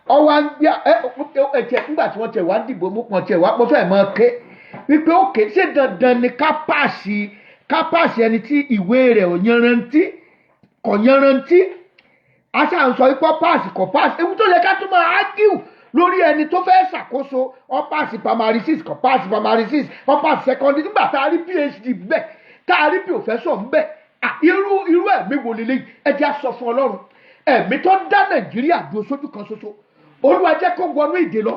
Ó wá ń gbé ẹ ẹ tiẹ̀ nígbà tí wọ́n tiẹ̀ wá ń dìbò mú pọ̀n tiẹ̀ wá, mo fẹ́ mọ̀ ké wípé òkè, ṣé dandan ni ká pass ẹni tí ìwé rẹ̀ ò yanrantí, kò yanrantí? Aṣá ń sọ wípé pass, kò pass. Ewu tó yẹ ká tún máa argue lórí ẹni tó fẹ́ ṣàkóso, ó pass primary six, kò pass primary six, ó pass secondary, nígbà tá a rí PhD bẹ́ẹ̀, tá a rí professor ńbẹ̀. Irú ẹ̀mí wo lélẹ́yìí? Ẹ jẹ́ á sọ fún Ọlọ́run. Ẹ̀mí tó dá Nàìjíríà dúró sójú kan ṣoṣo, Olúwa, jẹ́ kó wọnú ìdè lọ.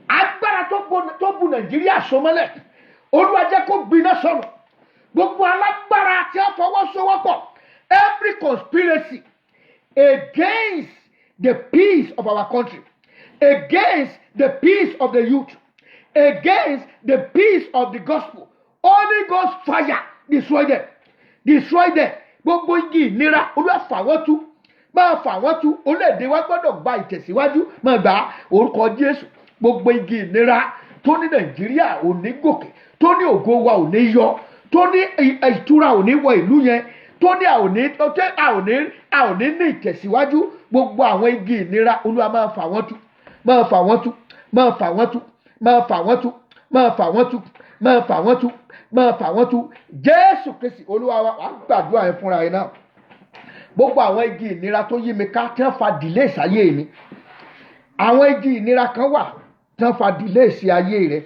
Agbára tó bu Nàìjíríà so mọ́lẹ̀, Olúwa, jẹ́ kó gbiná sọnù. Gbogbo alágbára tí a fọwọ́sowọ́pọ̀, every conspiracy against the peace of our country, against the peace of the youth, against the peace of the gospel, Holy Ghost fire, destroy them, destroy them. Gbogbo igi ìnira, Olúwa, fà wọ́n tú, máa fà wọ́n tú. Orílẹ̀-èdè wa gbọ́dọ̀ gba ìtẹ̀síwájú. Máa gbà á, orúkọ Jésù. Gbogbo igi ìnira tó ní Nàìjíríà ò ní gòkè, tó ní ògo wa ò ní yọ, tó ní ìtura ò ní wọ ìlú yẹn, tó ní a ò ní ní ìtẹ̀síwájú, gbogbo àwọn igi ìnira, Olúwa, máa fà wọ́n tú, máa fà wọ́n tú, máa fà wọ́n tú, máa fà wọ́n tú, máa fà wọ́n tú, máa fà wọ́n tú, máa fà wọ́n tú. Jésù Kristi Olúwa wa. Wàá gbàdúrà yẹn fúnra yẹn náà. Gbogbo àwọn igi ìnira tó yí mi ká, tí wọ́n fa delay sáyé mi. Àwọn igi ìnira kan wà tí wọ́n fa delay sí ayé rẹ,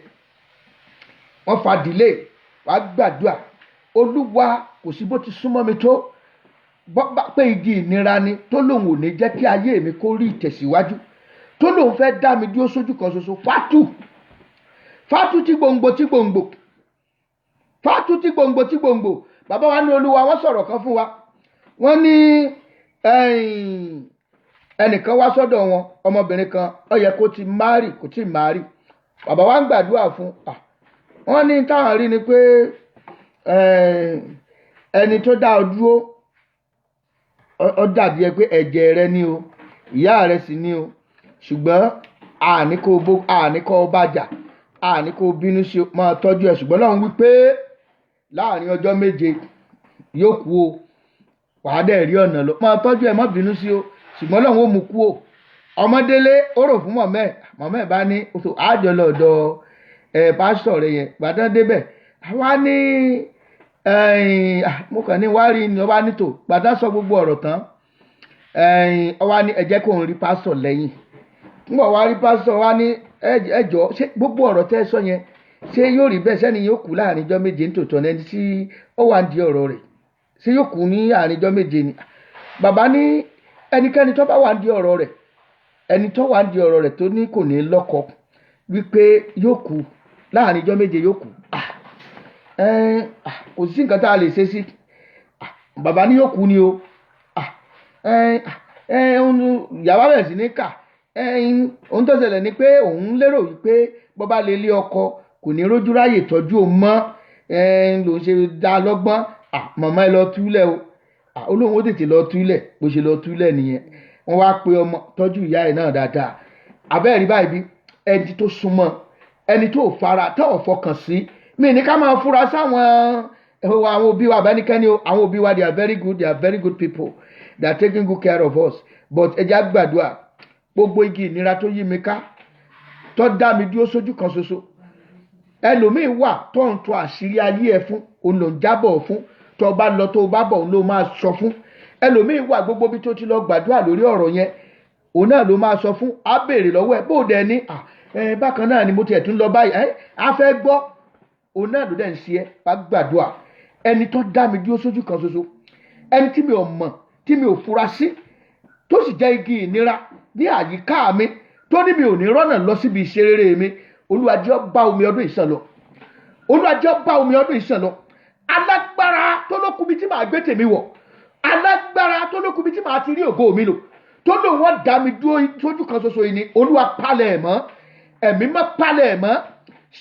wọ́n fa delay. Wàá gbàdúrà. Olúwa, kò sí bó ti súnmọ́ mi tó bá pé igi ìnira ni tó lòun ò ní jẹ́ kí ayé mi kó rí ìtẹ̀síwájú, tó lòun fẹ́ dá mi dúró sójú kan ṣoṣo, fátù, fátù tí gbòǹgbò tí gbòǹgbò, fátù tí gbòǹgbò tí gbòǹgbò. Bàbá wa ní Olúwa, wọ́n sọ̀rọ̀ kan fún wa. Wọ́n ní ẹnìkan wá sọ́dọ̀ wọn, ọmọbìnrin kan, ó yẹ kó ti marry, kò tí ì marry. Bàbá wa ń gbàdúrà fún. Wọ́n ní táwọn rí ni pé ẹni tó dá ọ dúró, ó dàbí ẹ pé ẹ̀jẹ̀ rẹ ni o, ìyá rẹ sì ni o. Ṣùgbọ́n àní kó bó, àní kó bá jà, àní kó bínú sí o, máa tọ́jú ẹ. Ṣùgbọ́n Ọlọ́run wí pé láàrin ọjọ́ 7 yóò kú o, wàá dẹ̀ rí ọ̀nà lọ. Máa tọ́jú ẹ, má bínú sí o. Ṣùgbọ́n lọ́hùn ó mú kú o. Ọmọdélé ó rò fún mọ̀mẹ́ ẹ̀, mọ̀mẹ́ ẹ̀ bá ní oṣù àjọ lọ́dọ̀ ẹ̀ pásítọ̀ rẹ̀ yẹn. Gbàdán débẹ̀, àwa ní ẹ̀yìn, mo kàn ní wá rí ni ọba nítò. Gbàdán sọ gbogbo ọ̀rọ̀ tán, ẹ̀yìn, ọba ní ẹ jẹ́ kó ń rí pásítọ̀ lẹ́yìn. Nígbà wá rí pásítọ̀, wá ní ẹ jọ̀ọ́, ṣé gbogbo ọ̀rọ̀ tẹ́ ẹ sọ yẹn, ṣé yóò rí bẹ́ẹ̀? Sẹ́ni yóò kú láàrin ijọ́ 7 nítòótọ́ ní ẹni tí ó wà ń di ọ̀rọ̀ rẹ̀, ṣé yóò kú ní àárín ijọ́ 7 ni? Bàbá ní ẹnikẹ́ni tó bá wà ń di ọ̀rọ̀ rẹ̀, ẹni tó wà ń di ọ̀rọ̀ rẹ̀ tó ní kò ní lọ́kọ, wípé yóò kú láàrin ijọ́ 7, yóò kú. Kò sí nǹkan tá a lè ṣe sí. Bàbá ní yóò kú ni o. Ìyàwó bẹ̀rẹ̀ sí ní kà. Ohun tó ṣẹlẹ̀ ni pé òun lérò wípé bó bá lè lé ọkọ kò ní rójú ráyè tọ́jú òun mọ́, lòun ṣe dá lọ́gbọ́n. Màmá ẹ lọ túlẹ̀ o. Olóhùn ó tètè lọ túlẹ̀, bó ṣe lọ túlẹ̀ nìyẹn. Wọ́n wá pe ọmọ tọ́jú ìyá ẹ̀ náà dáadáa. Abẹ́rẹ́ báyìí bí ẹni tó súnmọ́, ẹni tó fara tó ò fọkàn sí. Mi ní ká máa fura sáwọn àwọn òbí wa abẹ́nikẹ́ni o. Àwọn òbí wa, they are very good, they are very good people, they are taking good care of us, but ẹ jẹ́ á gbàdúrà. Gbogbo igi ìnira tó yí mi ká, tó dá mi dúró sójú kan ṣoṣo. Ẹlòmíín wà tó ń tọ àṣírí ayé ẹ fún, òun ló ń jábọ̀ fún. Tó bá lọ, tó bá bọ̀, òun ló máa sọ fún. Ẹlòmíín wà, gbogbo bí tó ti lọ gbàdúrà lórí ọ̀rọ̀ yẹn, òun náà ló máa sọ fún. Á béèrè lọ́wọ́ ẹ bó dẹ ní bákan náà ni mo tiẹ̀ tún lọ báyìí, ẹ á fẹ́ gbọ́. Òun náà ló dẹ̀ ń ṣe ẹ. Bá gbàdúrà, ẹni tó dá mi dúró sójú kan ṣoṣo, ẹni tí mi ò mọ̀, tí mi ò fura sí, tó sì jẹ́ igi ìnira ní àyíká mi, tó ní mi ò ní rọ́nà lọ síbi ìṣerere mi, Olúwa jẹ́ ó bá omi ọdún ìṣàn lọ. Olúwa jẹ́ ó bá omi ọdún ìṣàn lọ. Alágbára tó ló kú bí tí màá gbé tèmi wọ̀, alágbára tó ló kú bí tí màá ti rí ògo mi lò, tó lóun wọ́n dá mi dúró sójú kan ṣoṣo yìí ni, Olúwa palẹ̀ ẹ̀ mọ́, ẹ̀mí mọ́ palẹ̀ ẹ̀ mọ́,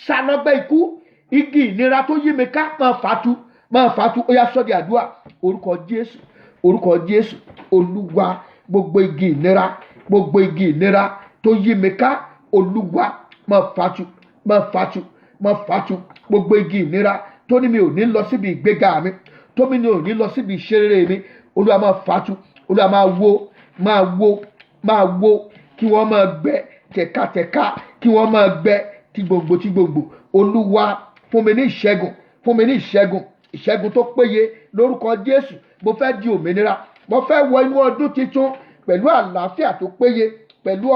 sanọgbẹ́ ikú. Igi ìnira tó yí mi ká, máa fàtu, máa fàtu. Ó yá, sọ́ di àdúrà. Orúkọ Jésù, orúkọ Jésù. Olúwa, gbogbo igi ìnira, gbogbo igi ìnira tó yí mi ká, Olúwa máa fàtu, máa fàtu, máa fàtu. Gbogbo igi ìnira tó ní mi ò ní lọ síbi ìgbéga mi, tó ní mi ò ní lọ síbi ìṣeré mi, Olúwa máa fàtu. Olúwa máa wó, máa wó, máa wó, kí wọ́n máa gbẹ tẹ̀katẹ̀ka, kí wọ́n máa gbẹ tí gbòǹgbò tí gbòǹgbò. Olúwa, fún mi ní ìṣẹ́gun, fún mi ní ìṣẹ́gun, ìṣẹ́gun tó péye lórúkọ Jésù. Mo fẹ́ di òmìnira, mo fẹ́ wọ inú ọdún tuntun pẹ̀lú àlàáfíà tó péye, pẹ̀lú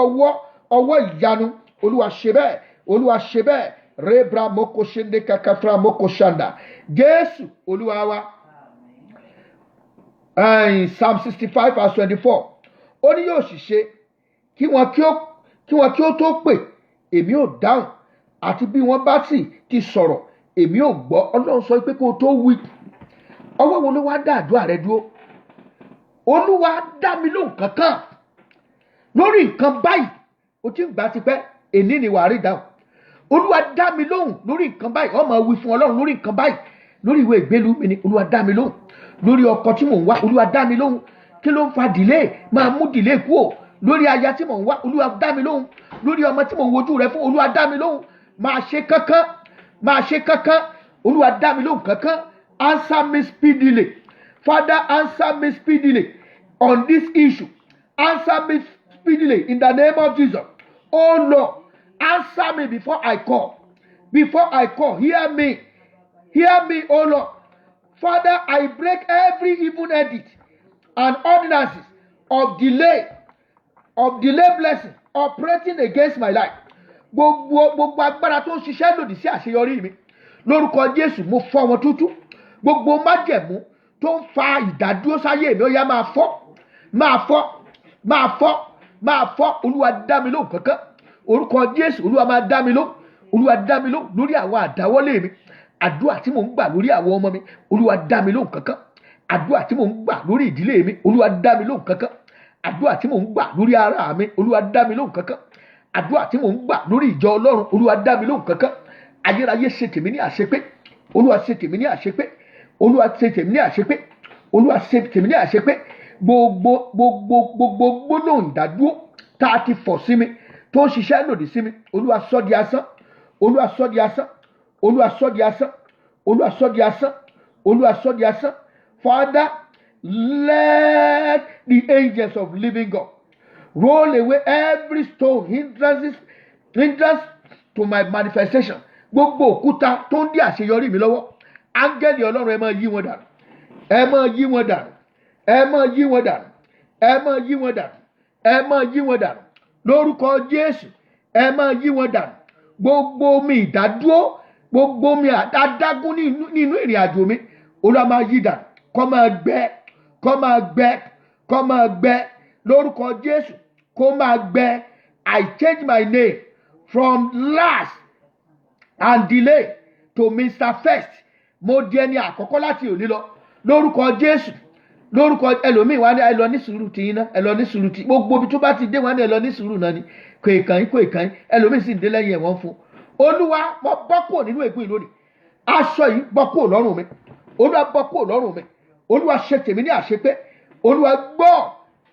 ọwọ́ ìyanu. Olúwa ṣe bẹ́ẹ̀, Olúwa ṣe bẹ́ẹ̀. Rebra moko ṣende kakafra moko ṣanda. Jésù Olúwa wa. Psalm 65 verse 24, ó ní yóò sì ṣe, kí wọn kí ó tó pè, èmi ò dáhùn, àti bí wọ́n bá sì ti sọ̀rọ̀, èmi ò gbọ́. Ọlọ́run sọ pé kó o tó wí. Ọwọ́ wo ló wá dá àdúrà rẹ dúró? Olúwa, dá mi lóhùn kankan lórí nǹkan báyìí. O ti ń gbà tipẹ́, èní ni wàá rí dáhùn. Olúwa, dá mi lóhùn lórí nǹkan báyìí. Ó máa wí fún Ọlọ́run lórí nǹkan báyìí. Lórí ìwé ìgbélú mi ni, Olúwa, dá mi lóhùn. Lórí ọkọ tí mò ń wá, Olúwa, dá mi lóhùn. Kí ló ń fa delay? Máa mú delay kú o. Lórí aya tí mò ń wá, Olúwa, dá mi lóhùn. Lórí ọmọ tí mò ń wojú rẹ fún, Olúwa, dá mi lóhùn. Máa ṣe kankan, máa ṣe kankan. Olúwa, dá mi lóhùn kankan. Answer me speedily. Father, answer me speedily on this issue. Answer me speedily in the name of Jesus. Oh Lord, answer me before I call. Before I call, hear me, hear me, oh Lord. Father, I break every evil edict and ordinances of delay blessing operating against my life. Gbogbo agbára tó ń ṣiṣẹ́ lòdì sí àṣeyọrí mi, lórúkọ Jésù, mo fọ́ wọn tútú. Gbogbo májẹ̀mú tó ń fa ìdádúró sáyé mi, ó yá, máa fọ́, máa fọ́, máa fọ́, máa fọ́. Olúwa, dá mi lóhùn kankan. Orúkọ Jésù. Olúwa, máa dá mi lóhùn. Olúwa, dá mi lóhùn lórí àwọn àdáwọ́lé mi, àdúrà tí mò ń gbà lórí àwọn ọmọ mi. Olúwa, dá mi lóhùn kankan. Àdúrà tí mò ń gbà lórí ìdílé mi, Olúwa, dá mi lóhùn kankan. Àdúrà tí mò ń gbà lórí ara mi, Olúwa, dá mi lóhùn kankan. Àdúrà tí mò ń gbà lórí ìjọ Ọlọ́run, Olúwa, dá mi lóhùn kankan. Ayérayé, ṣe tèmi ní àṣepé. Olúwa, ṣe tèmi ní àṣepé. Olúwa, ṣe tèmi ní àṣepé. Olúwa, ṣe tèmi ní àṣepé. Gbogbo gbólóhùn ìdádúró tá a ti fọ̀ sí mi, tó ń ṣiṣẹ́ lòdì sí mi, Olúwa, sọ di asán. Olúwa, sọ di asán. Olúwa, sọ di asán. Olúwa, sọ di asán. Olúwa, sọ di asán. Father, Let the angels of living God roll away every stone, hindrances, hindrance to my manifestation. Gbogbo òkúta tó ń dí àṣeyọrí mi lọ́wọ́, áńgẹ́lì Ọlọ́run, ẹ máa yí wọn dànù, ẹ máa yí wọn dànù, ẹ máa yí wọn dànù, ẹ máa yí wọn dànù, ẹ máa yí wọn dànù lórúkọ Jésù. Ẹ máa yí wọn dànù. Gbogbo omi ìdádúró, gbogbo omi adágún nínú ìrìn àjò mi, Olúwa máa yí dànù, kó máa gbẹ, kó máa gbẹ, kó máa gbẹ lórúkọ Jésù, kó máa gbẹ. I change my name from last and delay to Mr. First. Mo di ẹni àkọ́kọ́ láti òní lọ lórúkọ Jésù. Lórúkọ ẹlòmíì, wá ní ẹ lọ ní sùúrù tí yín ná, ẹ lọ ní sùúrù tí gbogbo ibi tó bá ti dé, wá ní ẹ lọ ní sùúrù náà ni. Kò ìkàn yín, kò ìkàn yín. Ẹlòmíì sì ń dé lẹ́yìn ẹ̀wọ̀n fún. Olúwa, mo bọ́ kúrò nínú ègún yìí lónìí. Aṣọ yìí bọ́ kúrò lọ́rùn mi. Olúwa, bọ́ kúrò lọ́rùn mi. Olúwa, ṣe tèmi ní àṣepé. Olúwa, gbọ́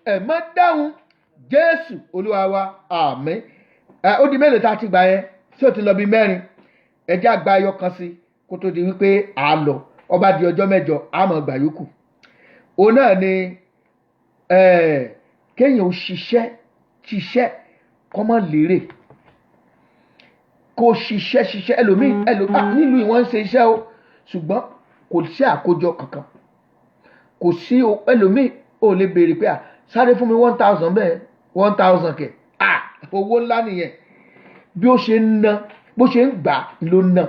ẹ̀ mọ́ dáhùn. Jésù Olúwa wa, àmín. Ẹ ó di mélòó tá a ti gbà yẹn? Tí ó ti lọ bí mẹ́rin. Ẹ jẹ́ àgbà ayọ̀ kan sí kó tó di wípé à á lọ. Ọba di ọjọ́ 8, á mọ̀ gbà yòókù. Òun náà ni kéèyàn ó ṣiṣẹ́ ṣiṣẹ́, kó má lérè. Kó ṣiṣẹ́ ṣiṣẹ́, ẹlòmíì nílùú ìwọ̀n ń ṣe iṣẹ́ o, ṣùgbọ́n kò sí àkójọ kankan, kò sí. Ẹlòmíì ò lè béèrè pé à sáré fún mi 1,000 bẹ́ẹ̀, 1,000 kẹ̀. À owó ńlá nìyẹn. Bí ó ṣe ń ná, bó ṣe ń gbà ló ń ná,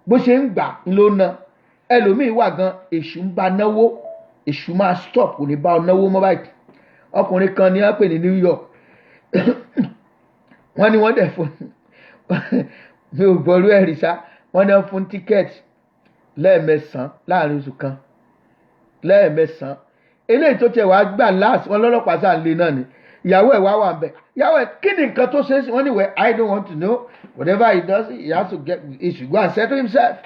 bó ṣe ń gbà ló ń ná. Ẹlòmíì wà gan, èṣù ń bá náwó. Èṣù máa stop, kò ní bá ọ náwó mọ́ báyìí. Ọkùnrin kan ní wọ́n pè ní New York. Wọ́n ní wọ́n dẹ̀ fún, mi ò gbọ́rú ẹ̀rí sá, wọ́n ní wọ́n fún ticket lẹ́ẹ̀mẹsàn-án láàrin oṣù kan, lẹ́ẹ̀mẹsàn-án. Eléyìí tó tiẹ̀ wá gbà last, wọn lọ́lọ́pàá sáà ń lé náà ni. Ìyàwó ẹ̀ wá wà ń bẹ̀. Ìyàwó ẹ̀, kí ni nǹkan tó ṣe é sí? Wọ́n ní, "Well, I don't want to know. Whatever he does, he has to get, he should go and settle himself."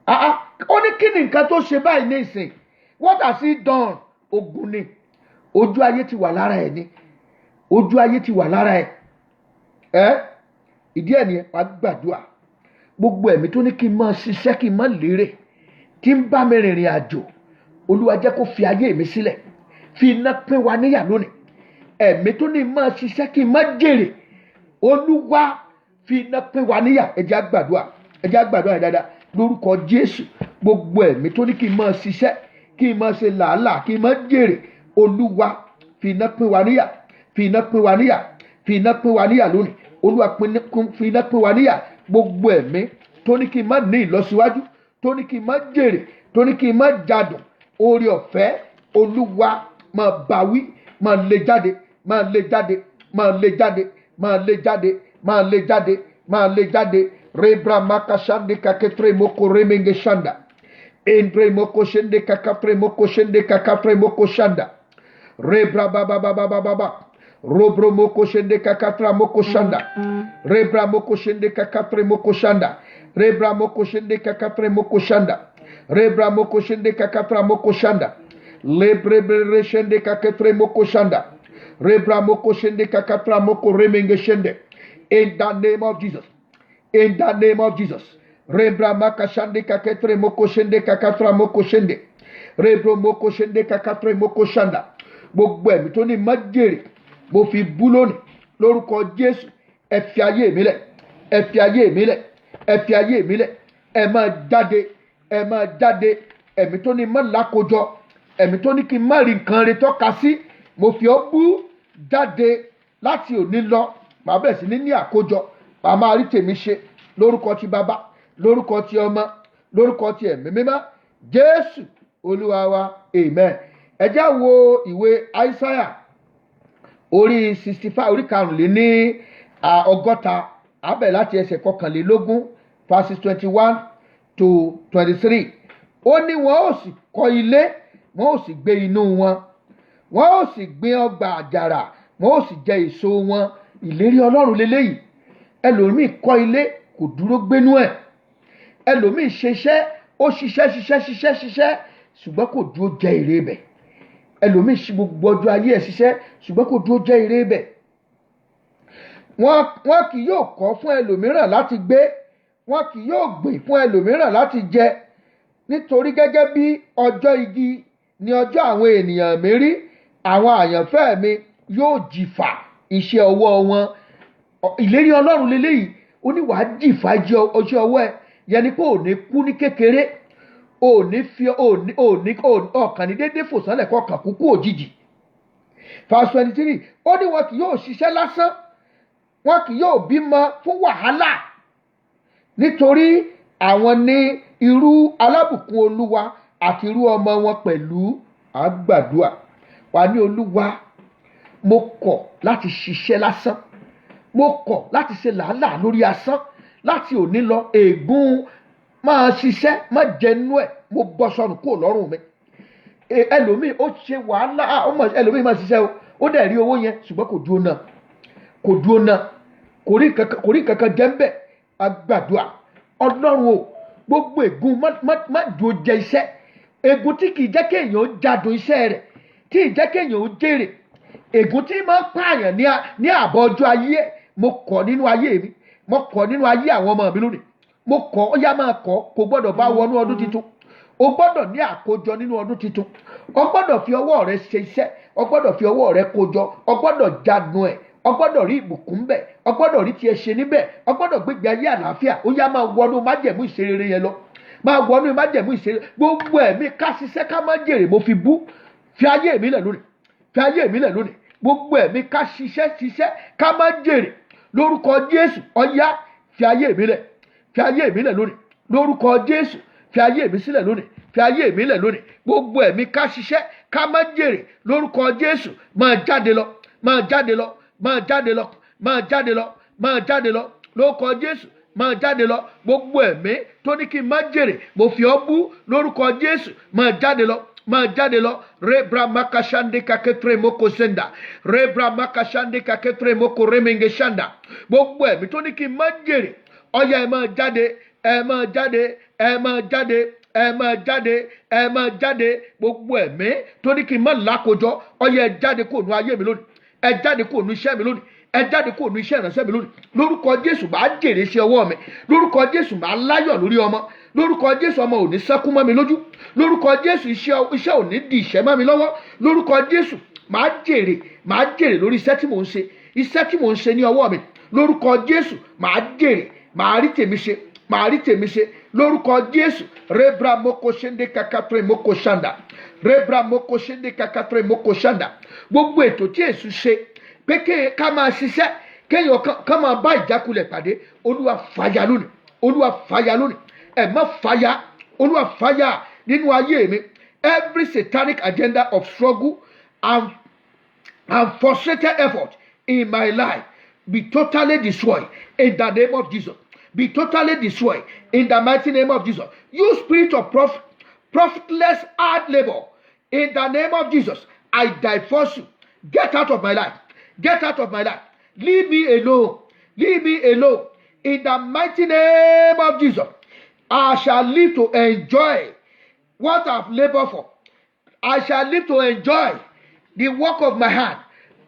Ah ah, ó ní kí ni nǹkan tó ṣe báyìí ní ìsìn? What has he done? Ogun ni. Ojú ayé ti wà lára ẹ̀ ni. Ojú ayé ti wà lára ẹ̀. Ẹ́ ìdí ẹ̀ nìyẹn. Wàá gbàdúrà. Gbogbo ẹ̀mí tó ní kí n máa ṣiṣẹ́, kí n má lérè, tí ń bá mi rìnrìn àjò, Olúwa, jẹ́ kó fi ayé mi sílẹ̀. Fi iná pín wa níyà lónìí. Ẹ̀mí tó ní máa ṣiṣẹ́, kí n má jèrè, Olúwa, fi iná pín wa níyà. Ẹ jẹ́ á gbàdúrà, ẹ jẹ́ á gbàdúrà dáadáa lórúkọ Jésù. Gbogbo ẹ̀mí tó ní kí n máa ṣiṣẹ́, kí n máa ṣe làálàá, kí n má jèrè, Olúwa, fi iná pín wa níyà, fi iná pín wa níyà, fi iná pín wa níyà lónìí. Olúwa, fi iná pín wa níyà. Gbogbo ẹ̀mí tó ní kí n má ní ìlọsíwájú, tó ní kí n má jèrè, tó ní kí n má jadùn oore ọ̀fẹ́, Olúwa, máa báwí, máa lé jáde, máa lé jáde, máa lé jáde, máa lé jáde, máa lé jáde, máa lé jáde. Rebra makashande kaketre moko remenge shanda endre moko shende kakatre moko shende kakatre moko shanda rebra baba baba baba baba robro moko shende kakatra moko shanda rebra moko shende kakatre moko shanda rebra moko shende kakatre moko shanda rebra moko shende kakatra moko shanda lebre shende kaketre moko shanda rebra moko shende kakatra moko remenge shende. In the name of Jesus, in the name of Jesus. Rebra makashande kaketre moko shende kakatra moko shende rebro moko shende kakatre moko shanda. Gbogbo ẹ̀mí tó ní má jèrè, mo fi bú lónìí lórúkọ Jésù. Ẹ fi ayé mi lẹ̀, ẹ fi ayé mi lẹ̀, ẹ fi ayé mi lẹ̀. Ẹ máa jáde, ẹ máa jáde. Ẹ̀mí tó ní má lákòjọ, ẹ̀mí tó ní kí n má rí nǹkan rẹ̀ tọ́ka sí, mo fi ọ́ bú. Jáde láti òní lọ. Màá bẹ̀rẹ̀ sí ní ní àkójọ, màá máa rí tèmi ṣe lórúkọ ti Bàbá, lórúkọ ti Ọmọ, lórúkọ ti Ẹ̀mí Mímọ́. Jésù Olúwa wa, amen. Ẹ jẹ́ wo ìwé Aísáyà orí 65, orí 65, abẹ láti ẹsẹ̀ 21, verses 21 to 23. Ó ní wọn ó sì kọ́ ilé, wọn ó sì gbé inú wọn, wọn ó sì gbin ọgbà àjàrà, wọn ó sì jẹ èso wọn. Ìlérí Ọlọ́run leléyìí. Ẹlòmíì kọ́ ilé, kò dúró gbénú ẹ̀. Ẹlòmíì ṣiṣẹ́, ó ṣiṣẹ́ ṣiṣẹ́ ṣiṣẹ́ ṣiṣẹ́, ṣùgbọ́n kò dúró jẹ èrè ibẹ̀. Ẹlòmíì ṣe gbogbo ọjọ́ ayé ẹ̀ ṣiṣẹ́, ṣùgbọ́n kò dúró jẹ èrè ibẹ̀. Wọn kì yóò kọ́ fún ẹlòmíràn láti gbé, wọn kì yóò gbìn fún ẹlòmíràn láti jẹ. Nítorí gẹ́gẹ́ bí ọjọ́ igi ni ọjọ́ àwọn ènìyàn mi rí, àwọn àyànfẹ́ mi yóò jìfà iṣẹ́ ọwọ́ wọn. Ìlérí Ọlọ́run leléyìí. Ó ní wàá jìfà iṣẹ́ ọwọ́ ẹ, yẹn ni pé ò ní kú ní kékeré, ò ní fi ò ní ò ní ọkàn ní déédéé fò sánlẹ̀ kọkàn kúkú òjijì. Verse 23, ó ní wọn kì yóò ṣiṣẹ́ lásán, wọn kì yóò bímọ fún wàhálà, nítorí àwọn ní irú alábùkún Olúwa àti irú ọmọ wọn pẹ̀lú. Àgbàdua wà ní: Olúwa, mo kọ̀ láti ṣiṣẹ́ lásán, mo kọ̀ láti ṣe làálàá lórí asán. Láti òní lọ, ègún máa ṣiṣẹ́ má jẹnu ẹ̀, mo bọ́ sọnù kúrò lọ́rùn mi. Ẹlòmíì ó ṣe wàhálà, ẹlòmíì máa ṣiṣẹ́ o, ó dẹ̀ rí owó yẹn, ṣùgbọ́n kò dúró náà, kò dúró náà, kò rí kankan jẹ́ ń bẹ̀. Agbàdua: Ọlọ́run o, gbogbo ègún má dúró jẹ iṣẹ́, ègún tí kìí jẹ́ kéèyàn jadùn iṣẹ́ rẹ̀, tí kìí jẹ́ kéèyàn ó jèrè, ègún tí máa ń pààyàn ní àbọ̀ ọjọ́ ayé ẹ̀, mo kọ̀ nínú ayé mi, mo kọ̀ nínú ayé àwọn ọmọ mi lónìí, mo kọ̀. Ó yá, máa kọ̀. Kò gbọ́dọ̀ bá wọnú ọdún tuntun. O gbọ́dọ̀ ní àkójọ nínú ọdún tuntun. O gbọ́dọ̀ fi ọwọ́ rẹ ṣe iṣẹ́, o gbọ́dọ̀ fi ọwọ́ rẹ kójọ, o gbọ́dọ̀ jadùn ẹ̀, o gbọ́dọ̀ rí ìbùkún bẹ̀, o gbọ́dọ̀ rí tiẹ̀ ṣe níbẹ̀, o gbọ́dọ̀ gbégbé ayé àlàáfíà. Ó yá, máa wọnú májẹ̀mú ìṣerere yẹn lọ, máa wọnú májẹ̀mú ìṣeré. Gbogbo ẹ̀mí ká ṣiṣẹ́ ká má jèrè, mo fi bú. Fi ayé mi lẹ̀ lónìí, fi ayé mi lẹ̀ lónìí. Gbogbo ẹ̀mí ká ṣiṣẹ́ ṣiṣẹ́ ká má jèrè, lórúkọ Jésù, ọ̀yá, fi ayé mi lẹ̀, fi ayé mi lẹ̀ lónìí. Lórúkọ Jésù, fi ayé mi sílẹ̀ lónìí, fi ayé mi lẹ̀ lónìí. Gbogbo ẹ̀mí ká ṣiṣẹ́ ká má jèrè, lórúkọ Jésù, máa jáde lọ, máa jáde lọ, máa jáde lọ, máa jáde lọ, máa jáde lọ. Lórúkọ Jésù, máa jáde lọ. Gbogbo ẹ̀mí tó ní kí n má jèrè, mo fi ọ́ bú. Lórúkọ Jésù, máa jáde lọ, máa jáde lọ. Rebra makashande kaketre moko senda, rebra makashande kaketre moko remenge shanda. Gbogbo ẹ̀mí tó ní kí n má jèrè, ọ̀yá, ẹ máa jáde, ẹ máa jáde, ẹ máa jáde, ẹ máa jáde, ẹ máa jáde. Gbogbo ẹ̀mí tó ní kí n má lákòjọ, ọ̀yá, ẹ jáde kó nu ayé mi lónìí, ẹ jáde kó nu iṣẹ́ mi lónìí, ẹ jáde kó nu iṣẹ́ ìránṣẹ́ mi lónìí. Lórúkọ Jésù, máa jèrè iṣẹ́ ọwọ́ mi. Lórúkọ Jésù, máa láyọ̀ lórí ọmọ. Lórúkọ Jésù, ọmọ ò ní sẹ́kún mọ́ mi lójú. Lórúkọ Jésù, iṣẹ́ ò ní di ìṣẹ́ mọ́ mi lọ́wọ́. Lórúkọ Jésù, máa jèrè, máa jèrè lórí iṣẹ́ tí mò ń ṣe, iṣẹ́ tí mò ń ṣe ní ọwọ́ mi. Lórúkọ Jésù, máa jèrè, máa rí tèmi ṣe, máa rí tèmi ṣe lórúkọ Jésù. Rebra moko ṣende kakatre moko ṣanda, rebra moko ṣende kakatre moko ṣanda. Gbogbo ètò tí èṣù ṣe pé ká máa ṣiṣẹ́, kéèyàn ká máa bá ìjákulẹ̀ pàdé, Olúwa, fàyà lónìí. Olúwa, fàyà lónìí. Ẹ má fàyà. Olúwa, fàyà nínú ayé mi. Every satanic agenda of struggle and frustrated effort in my life be totally destroyed in the name of Jesus. Be totally destroyed in the mighty name of Jesus. You spirit of profitless hard labor, in the name of Jesus, I divorce you. Get out of my life. Get out of my life. Leave me alone. Leave me alone. In the mighty name of Jesus, I shall live to enjoy what I've labored for. I shall live to enjoy the work of my hand.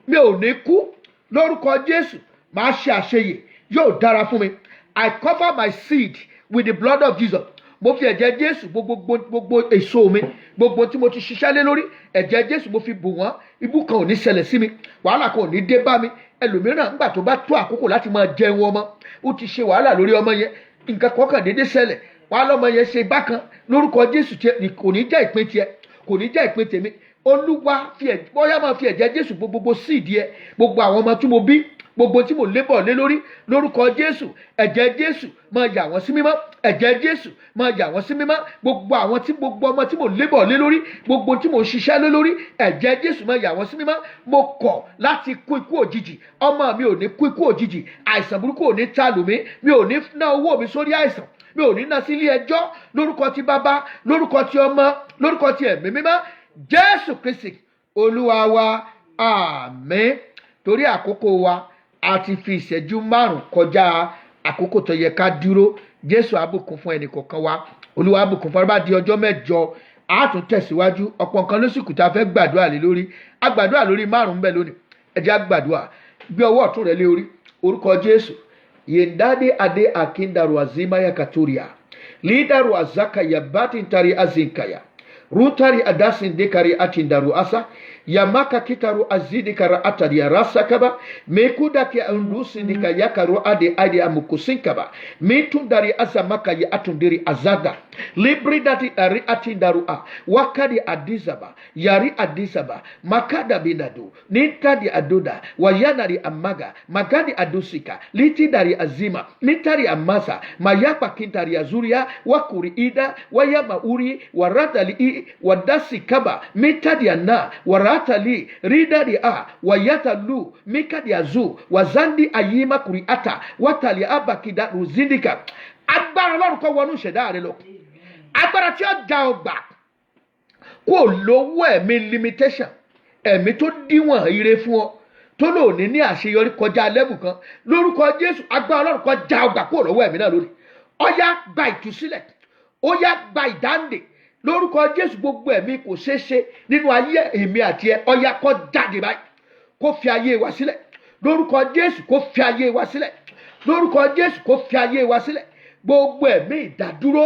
Mi ò ní kú. Lórúkọ Jésù, màá ṣe àṣeyè, yóò dára fún mi. I cover my seed with the blood of Jesus. Mo fi ẹ̀jẹ̀ Jésù gbogbo èso mi, gbogbo tí mo ti ṣiṣẹ́ lé lórí, ẹ̀jẹ̀ Jésù mo fi bù wọ́n. Ibú kan ò ní ṣẹlẹ̀ sí mi, wàhálà kan ò ní dé bá mi. Ẹlòmíràn, nígbà tó bá tó àkókò láti máa jẹun ọmọ, ó ti ṣe wàhálà lórí ọmọ yẹn, nǹkan kan kàn déédéé ṣẹlẹ̀, wàhálà ọmọ yẹn ṣe bákan. Lórúkọ Jésù, tiẹ̀ kò ní jẹ́ ìpín tiẹ̀, kò ní jẹ́ ìpín tèmi. Olúwa, fi ẹ̀ bóyá máa fi ẹ̀jẹ̀ Jésù gbogbo seed ẹ, gbogbo àwọn ọmọ tí mo bí, gbogbo tí mo lébọ̀ lé lórí. Lórúkọ Jésù, ẹ̀jẹ̀ Jésù máa yà wọ́n sí mímọ́, ẹ̀jẹ̀ Jésù máa yà wọ́n sí mímọ́. Gbogbo àwọn tí gbogbo ọmọ tí mo lébọ̀ lé lórí, gbogbo tí mo ṣiṣẹ́ lé lórí, ẹ̀jẹ̀ Jésù máa yà wọ́n sí mímọ́. Mo kọ̀ láti kú ikú òjijì. Ọmọ mi ò ní kú ikú òjijì. Àìsàn burúkú ò ní ta lù mí. Mi ò ní ná owó mi sórí àìsàn, mi ò ní ná sí ilé ẹjọ́. Lórúkọ ti Bàbá, lórúkọ ti Ọmọ, lórúkọ ti Ẹ̀mí Mímọ́, Jésù Kristi Olúwa wa, àmín. Torí àkókò wa, a ti fi ìṣẹ́jú 5 kọjá àkókò tó yẹ ká dúró. Jésù á bùkún fún ẹnì kọ̀ọ̀kan wa. Olúwa á bùkún fún wa. Bá di ọjọ́ 8, a tún tẹ̀síwájú. Ọ̀pọ̀ nǹkan ló sì kù tá a fẹ́ gbàdúrà lé lórí. A gbàdúrà lórí márùn-ún bẹ́ẹ̀ lónìí. Ẹ jẹ́ á gbàdúrà. Gbé ọwọ́ ọ̀tún rẹ lé orí. Orúkọ Jésù. Yendade ade akindaru azimaya katoria. Lidaru azaka yabatintari azinkaya. Rutari adasindikari atindaru asa. Yamaka kitaru azidikara atari arasakaba. Mekudaki andusindika yakaru ade ade amukusinkaba. Mitundari azamaka ya atundiri azada. Libridati ari atindaru a. Wakadi adizaba. Yari adizaba. Makada binadu. Nintadi aduda. Wayanari amaga. Magadi adusika. Litidari azima. Nintari amasa. Mayapa kintari azuria. Wakuri ida. Wayama uri. Waratali i. Wadasi kaba. Mitadi ana. Waratali. Ridadi a. Wayata lu. Mikadi azu. Wazandi ayima kuriata. Watali abakida ruzindika. Agbára Ọlọ́run kó wọnú ìṣẹ̀dá rẹ lọ. Agbára tí ó da ọgbà kó lówó ẹ̀mí limitation, ẹ̀mí tó díwọ̀n ire fún ọ, tó lò ní ní àṣeyọrí kọjá level kan lórúkọ Jésù, agbára Ọlọ́run kó já ọgbà kó lọ́wọ́ ẹ̀mí náà lónìí. Ó yá, gba ìtúsílẹ̀. Ó yá, gba ìdáǹdè lórúkọ Jésù. Gbogbo ẹ̀mí kò ṣeé ṣe nínú ayé èmi àti ẹ, ó yá, kó jáde báyìí, kó fi ayé wa sílẹ̀ lórúkọ Jésù. Kó fi ayé wa sílẹ̀ lórúkọ Jésù. Kó fi ayé wa sílẹ̀. Gbogbo ẹ̀mí ìdádúró,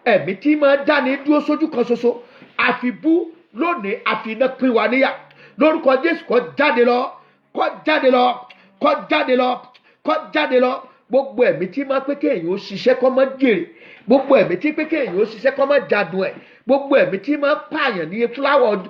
ẹ̀mí tí máa dáni dúró sójú kan ṣoṣo, àfibú lónìí, àfi iná pín wa níyà lórúkọ Jésù. Kó jáde lọ, kó jáde lọ, kó jáde lọ, kó jáde lọ. Gbogbo ẹ̀mí tí máa pé kéèyàn ó ṣiṣẹ́ kó má jèrè, gbogbo ẹ̀mí tí pé kéèyàn ó ṣiṣẹ́ kó má jadùn ẹ̀, gbogbo ẹ̀mí tí máa pààyàn ní fúláwọ̀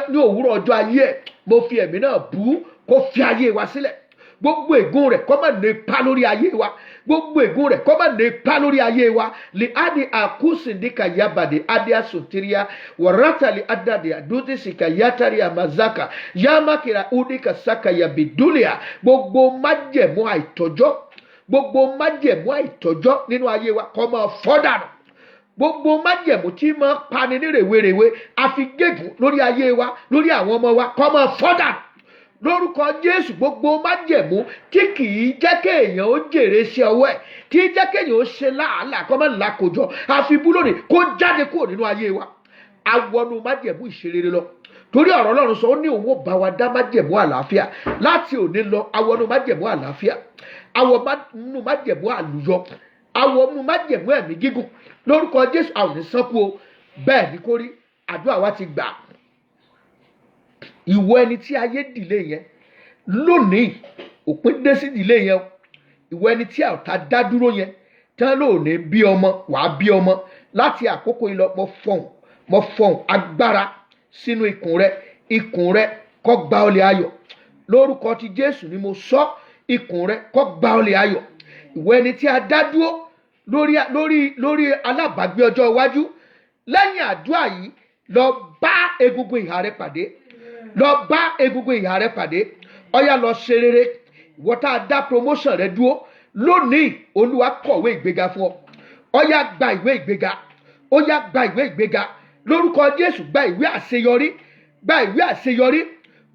ní òwúrọ̀ ọjọ́ ayé ẹ̀, mo fi ẹ̀mí náà bú, kó fi ayé wa sílẹ̀. Gbogbo ègún rẹ̀ kó má ní ipa lórí ayé wa. Gbogbo ègún rẹ̀ kó má ní ipa lórí ayé wa. Lè adi àkúsìndíkà yabàdé adi asòtíríà wàrátàlì adàdé àdúdísìkà yátàrí àmàzákà yàmákìrà údíkà sàkà yàbìdúlìà. Gbogbo májẹ̀mú àìtọ́jọ́, gbogbo májẹ̀mú àìtọ́jọ́ nínú ayé wa, kó máa fọ́ dànù. Gbogbo májẹ̀mú tí máa pani ní rèwerèwe, àfi gégùn lórí ayé wa, lórí àwọn ọmọ wa, kó máa fọ́ dànù lórúkọ Jésù. Gbogbo májẹ̀mú tí kìí jẹ́ kéèyàn ó jèrè iṣẹ́ ọwọ́ ẹ̀, tí í jẹ́ kéèyàn ó ṣe láàlà kó má làkójọ, àfi bú lónìí, kó jáde kúrò nínú ayé wa. Awọnú májẹ̀mú ìṣerere lọ, torí ọ̀rọ̀ Ọlọ́run sọ, ó ní òun ó bá wa dá májẹ̀mú àlàáfíà. Láti òní lọ, awọnú májẹ̀mú àlàáfíà, awọnú májẹ̀mú àlùyọ, awọnú májẹ̀mú ẹ̀mí gígùn lórúkọ Jésù. Àwọn ò ní sánkú o. Bẹ́ẹ̀ ni kó rí. Àdúrà wa ti gbà. Ìwọ ẹni tí ayé dìlé yẹn lónìí, òpin dé sí dìlé yẹn o. Ìwọ ẹni tí ọ̀tá dá dúró yẹn tán lónìí, bí ọmọ, wàá bí ọmọ láti àkókò yìí lọ. Mo fọhùn, mo fọhùn agbára sínú ikùn rẹ. Ikùn rẹ kó gba ọlẹ̀ ayọ̀ lórúkọ ti Jésù ni mo sọ. Ikùn rẹ kó gba ọlẹ̀ ayọ̀. Ìwọ ẹni tí a dá dúró lórí alábàágbé ọjọ́ iwájú, lẹ́yìn àdúrà yìí, lọ bá egungun ìhà rẹ pàdé, lọ bá egungun ìhà rẹ pàdé. Ó yá, lọ ṣe rere. Ìwọ tá a dá promotion rẹ dúró lónìí, Olúwa kọ̀wé ìgbéga fún ọ. Ó yá, gba ìwé ìgbéga. Ó yá, gba ìwé ìgbéga lórúkọ Jésù. Gba ìwé àṣeyọrí, gba ìwé àṣeyọrí.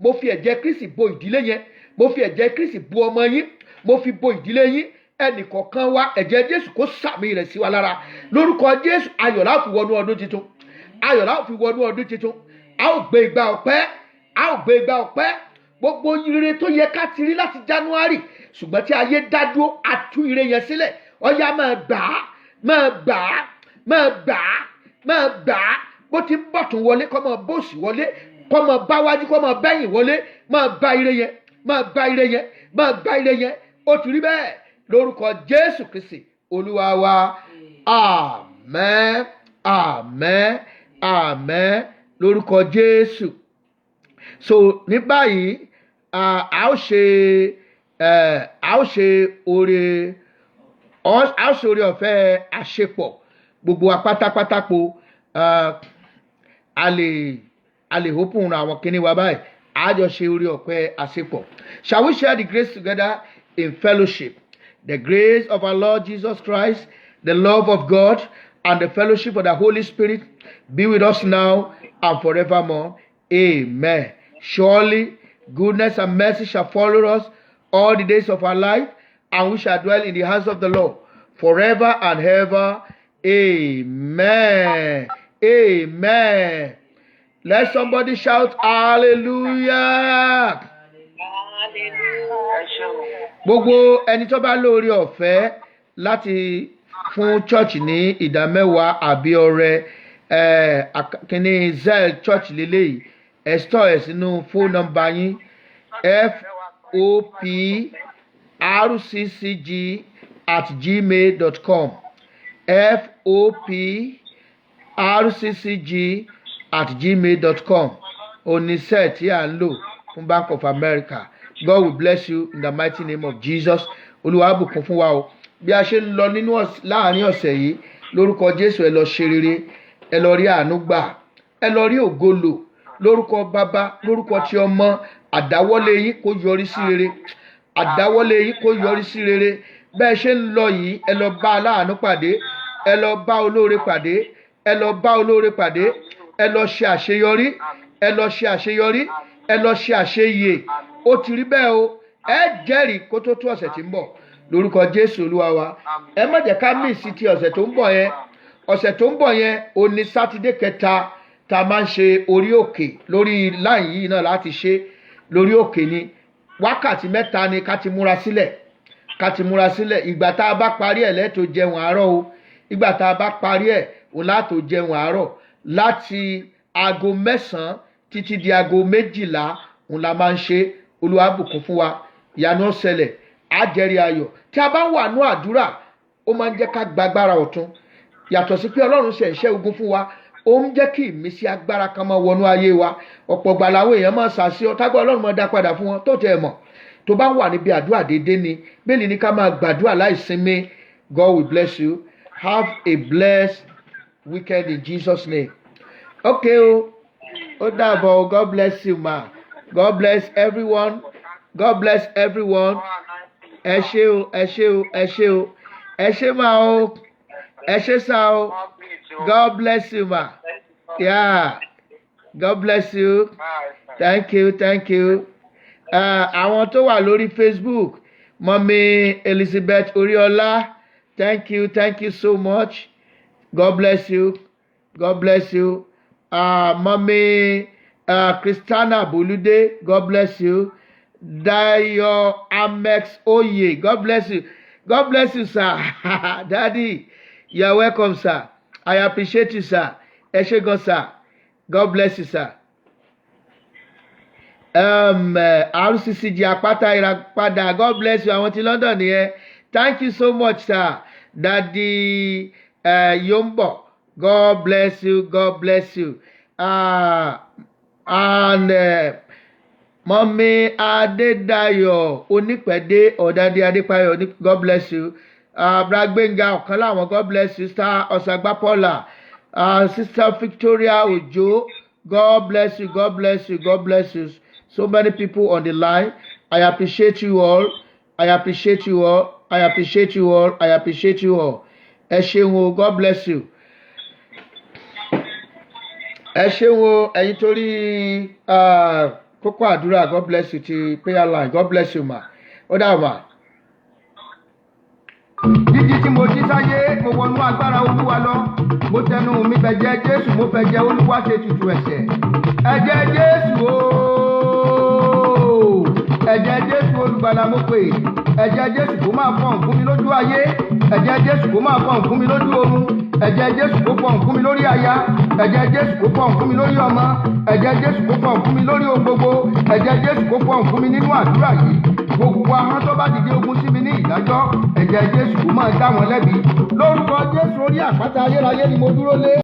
Mo fi ẹ̀jẹ̀ Kristi bo ìdílé yẹn. Mo fi ẹ̀jẹ̀ Kristi bo ọmọ yín. Mo fi bo ìdílé yín. Ẹnì kọ̀ọ̀kan wa, ẹ̀jẹ̀ Jésù kó sàmì rẹ̀ sí wa lára lórúkọ Jésù. Ayọ̀ la fi wọnú ọdún tuntun. Ayọ̀ la fi wọnú ọdún tuntun. A ó gbé igba ọpẹ́, a ó gbé igba ọpẹ́. Gbogbo ire tó yẹ ká ti rí láti January, ṣùgbọ́n tí ayé dá dúró, a tú ire yẹn sílẹ̀. Ó yá, máa gbà á, máa gbà á, máa gbà á, máa gbà á. Bó ti ń bọ̀tún wọlé, kó máa bóòsì wọlé, kó máa bá wájú, kó máa bẹ́yìn wọlé. Máa bá ire yẹn, máa bá ire yẹn, máa bá ire yẹn. Ó ti rí bẹ́ẹ̀ lórúkọ Jésù Kristi Olúwa wa. Àmín, àmín, àmín lórúkọ Jésù. So ní báyìí, a ó ṣe oore ọ̀fẹ́ àṣepọ̀ gbogbo wa pátápátá po. A lè open àwọn kinní wa báyìí. A jọ ṣe oore ọ̀fẹ́ àṣepọ̀. Shall we share the grace together in fellowship? The grace of our Lord Jesus Christ, the love of God, and the fellowship of the Holy Spirit be with us now and forevermore. Amen. Surely goodness and mercy shall follow us all the days of our life, and we shall dwell in the house of the Lord forever and ever. Amen. Amen. Let somebody shout hallelujah. Hallelujah. Gbogbo ẹni tó bá lóore ọ̀fẹ́ láti fún church ní ìdá mẹ́wàá àbí ọrẹ kíní Zelle church lélẹ́yìí, ẹ store ẹ̀ sínú phone number yín: foprccg@gmail.com, foprccg@gmail.com. Oníṣẹ́ tí à ń lò fún Bank of America. God will bless you in the mighty name of Jesus. Olúwa á bùkún fún wa o. Bí a ṣe ń lọ nínú láàrin ọ̀sẹ̀ yìí, lórúkọ Jésù, ẹ lọ ṣe rere, ẹ lọ rí àánú gbà, ẹ lọ rí ògo lò. Lórúkọ Bàbá, lórúkọ tí Ọmọ, àdáwọ́lé yín kó yọrí sí rere, àdáwọ́lé yín kó yọrí sí rere. Bẹ́ẹ̀ ṣe ń lọ yìí, ẹ lọ bá aláàánú pàdé, ẹ lọ bá olóore pàdé, ẹ lọ bá olóore pàdé. Ẹ lọ ṣe àṣeyọrí, ẹ lọ ṣe àṣeyọrí, ẹ lọ ṣe àṣeyè. Ó ti rí bẹ́ẹ̀ o. Ẹ jẹ́rìí kó tó tó ọ̀sẹ̀ tí ń bọ̀, lórúkọ Jésù Olúwa wa. Ẹ má jẹ́ ká miss ti ọ̀sẹ̀ tó ń bọ̀ yẹn. Ọ̀sẹ̀ tó ń bọ̀ yẹn, ó ní Sátidé kẹta tá a máa ń ṣe orí òkè. Lórí line yìí náà láti ṣe lórí òkè ni. Wákàtí 3 ni. Ká ti múra sílẹ̀, ká ti múra sílẹ̀. Ìgbà tá a bá parí ẹ̀ lẹ́tọ̀ jẹun àárọ̀ o. Ìgbà tá a bá parí ẹ̀ òun látò jẹun àárọ̀. Láti aago 9 títí di aago 12 òun la máa ń ṣe. Olúwa bùkún fún wa. Ìyanu ó ṣẹlẹ̀, á jẹ́rìí ayọ̀. Tí a bá wà ní àdúrà, ó máa ń jẹ́ ká gbàgbára ọ̀tun. Yàtọ̀ sí pé Ọlọ́run ṣe ìṣẹ́ ogun fún wa, ó ń jẹ́ kí ìmísí agbára kan máa wọnú ayé wa. Ọ̀pọ̀ ìgbà làwọn èèyàn máa ṣàṣe ọ tágbà, Ọlọ́run máa dá padà fún wọn tó tẹ̀ mọ̀. Tó bá wà níbi àdúrà déédéé ni bẹ́ẹ̀ ni ká máa gbàdúrà láì sinmi. God will bless you. Have a blessed weekend in Jesus' name. Okay o, ó dàbọ̀ o. God bless you, ma. God bless everyone. God bless everyone. Ẹ ṣé o, ẹ ṣé o, ẹ ṣé o, ẹ ṣé ma o, ẹ ṣé sá o. God bless you, ma. Yeah, God bless you. Thank you, thank you. Àwọn tó wà lórí Facebook, Mummy Elizabeth Oriola, thank you, thank you so much. God bless you, God bless you. Mummy Christiana Bolude, God bless you. Dayo Amex Oye, God bless you. God bless you, sir. Daddy, you are welcome, sir. I appreciate you, sir. Ẹ ṣé gan, sir. God bless you, sir. RCCG Àpáta Ìràpadà, God bless you. Àwọn tí London nìyẹn. Thank you so much, sir. Daddy Yombo, God bless you, God bless you. And Mummy Adédayọ̀ Onípẹ̀dé, Ọ̀dàdé Adépayọ̀, God bless you. Bragbenga ọ̀kan láwọn, God bless you. Star Ọ̀sàgbápọ̀là, Sister Victoria Ojo, God bless you, God bless you, God bless you. So many people on the line. I appreciate you all. I appreciate you all. I appreciate you all. I appreciate you all. Ẹ ṣeun o, God bless you. Ẹ ṣeun o, ẹ̀yin torí kókó àdúrà, God bless you, ti prayer line. God bless you, ma. Ó dà, ma. Jíjí tí mo jí sáyé, mo wọnú agbára Olúwa lọ. Mo tẹnu mi bẹ̀jẹ̀ Jésù, mo fẹ̀jẹ̀ Olúwa ṣe tutù ẹ̀ṣẹ̀. Ẹ̀jẹ̀ Jésù ooo, ẹ̀jẹ̀ Jésù olùgbàlà mo pè. Ẹ̀jẹ̀ Jésù kó máa fọ̀n fún mi lójú ayé. Ẹ̀jẹ̀ Jésù kó máa fọ̀n fún mi lójú oorun. Ẹ̀jẹ̀ Jésù kó fọ̀n fún mi lórí aya. Ẹ̀jẹ̀ Jésù kó fọ̀n fún mi lórí ọmọ. Ẹ̀jẹ̀ Jésù kó fọ̀n fún mi lórí ohun gbogbo. Ẹ̀jẹ̀ Jésù kó fọ̀n fún mi nínú àdúrà yìí. Gbogbo ahọ́n tó bá dìde ogun sí mi ní ìdájọ́, ẹ̀jẹ̀ Jésù kó máa dá wọn lẹ́bi lórúkọ Jésù. Orí àpáta ayérayé ni mo dúró lé.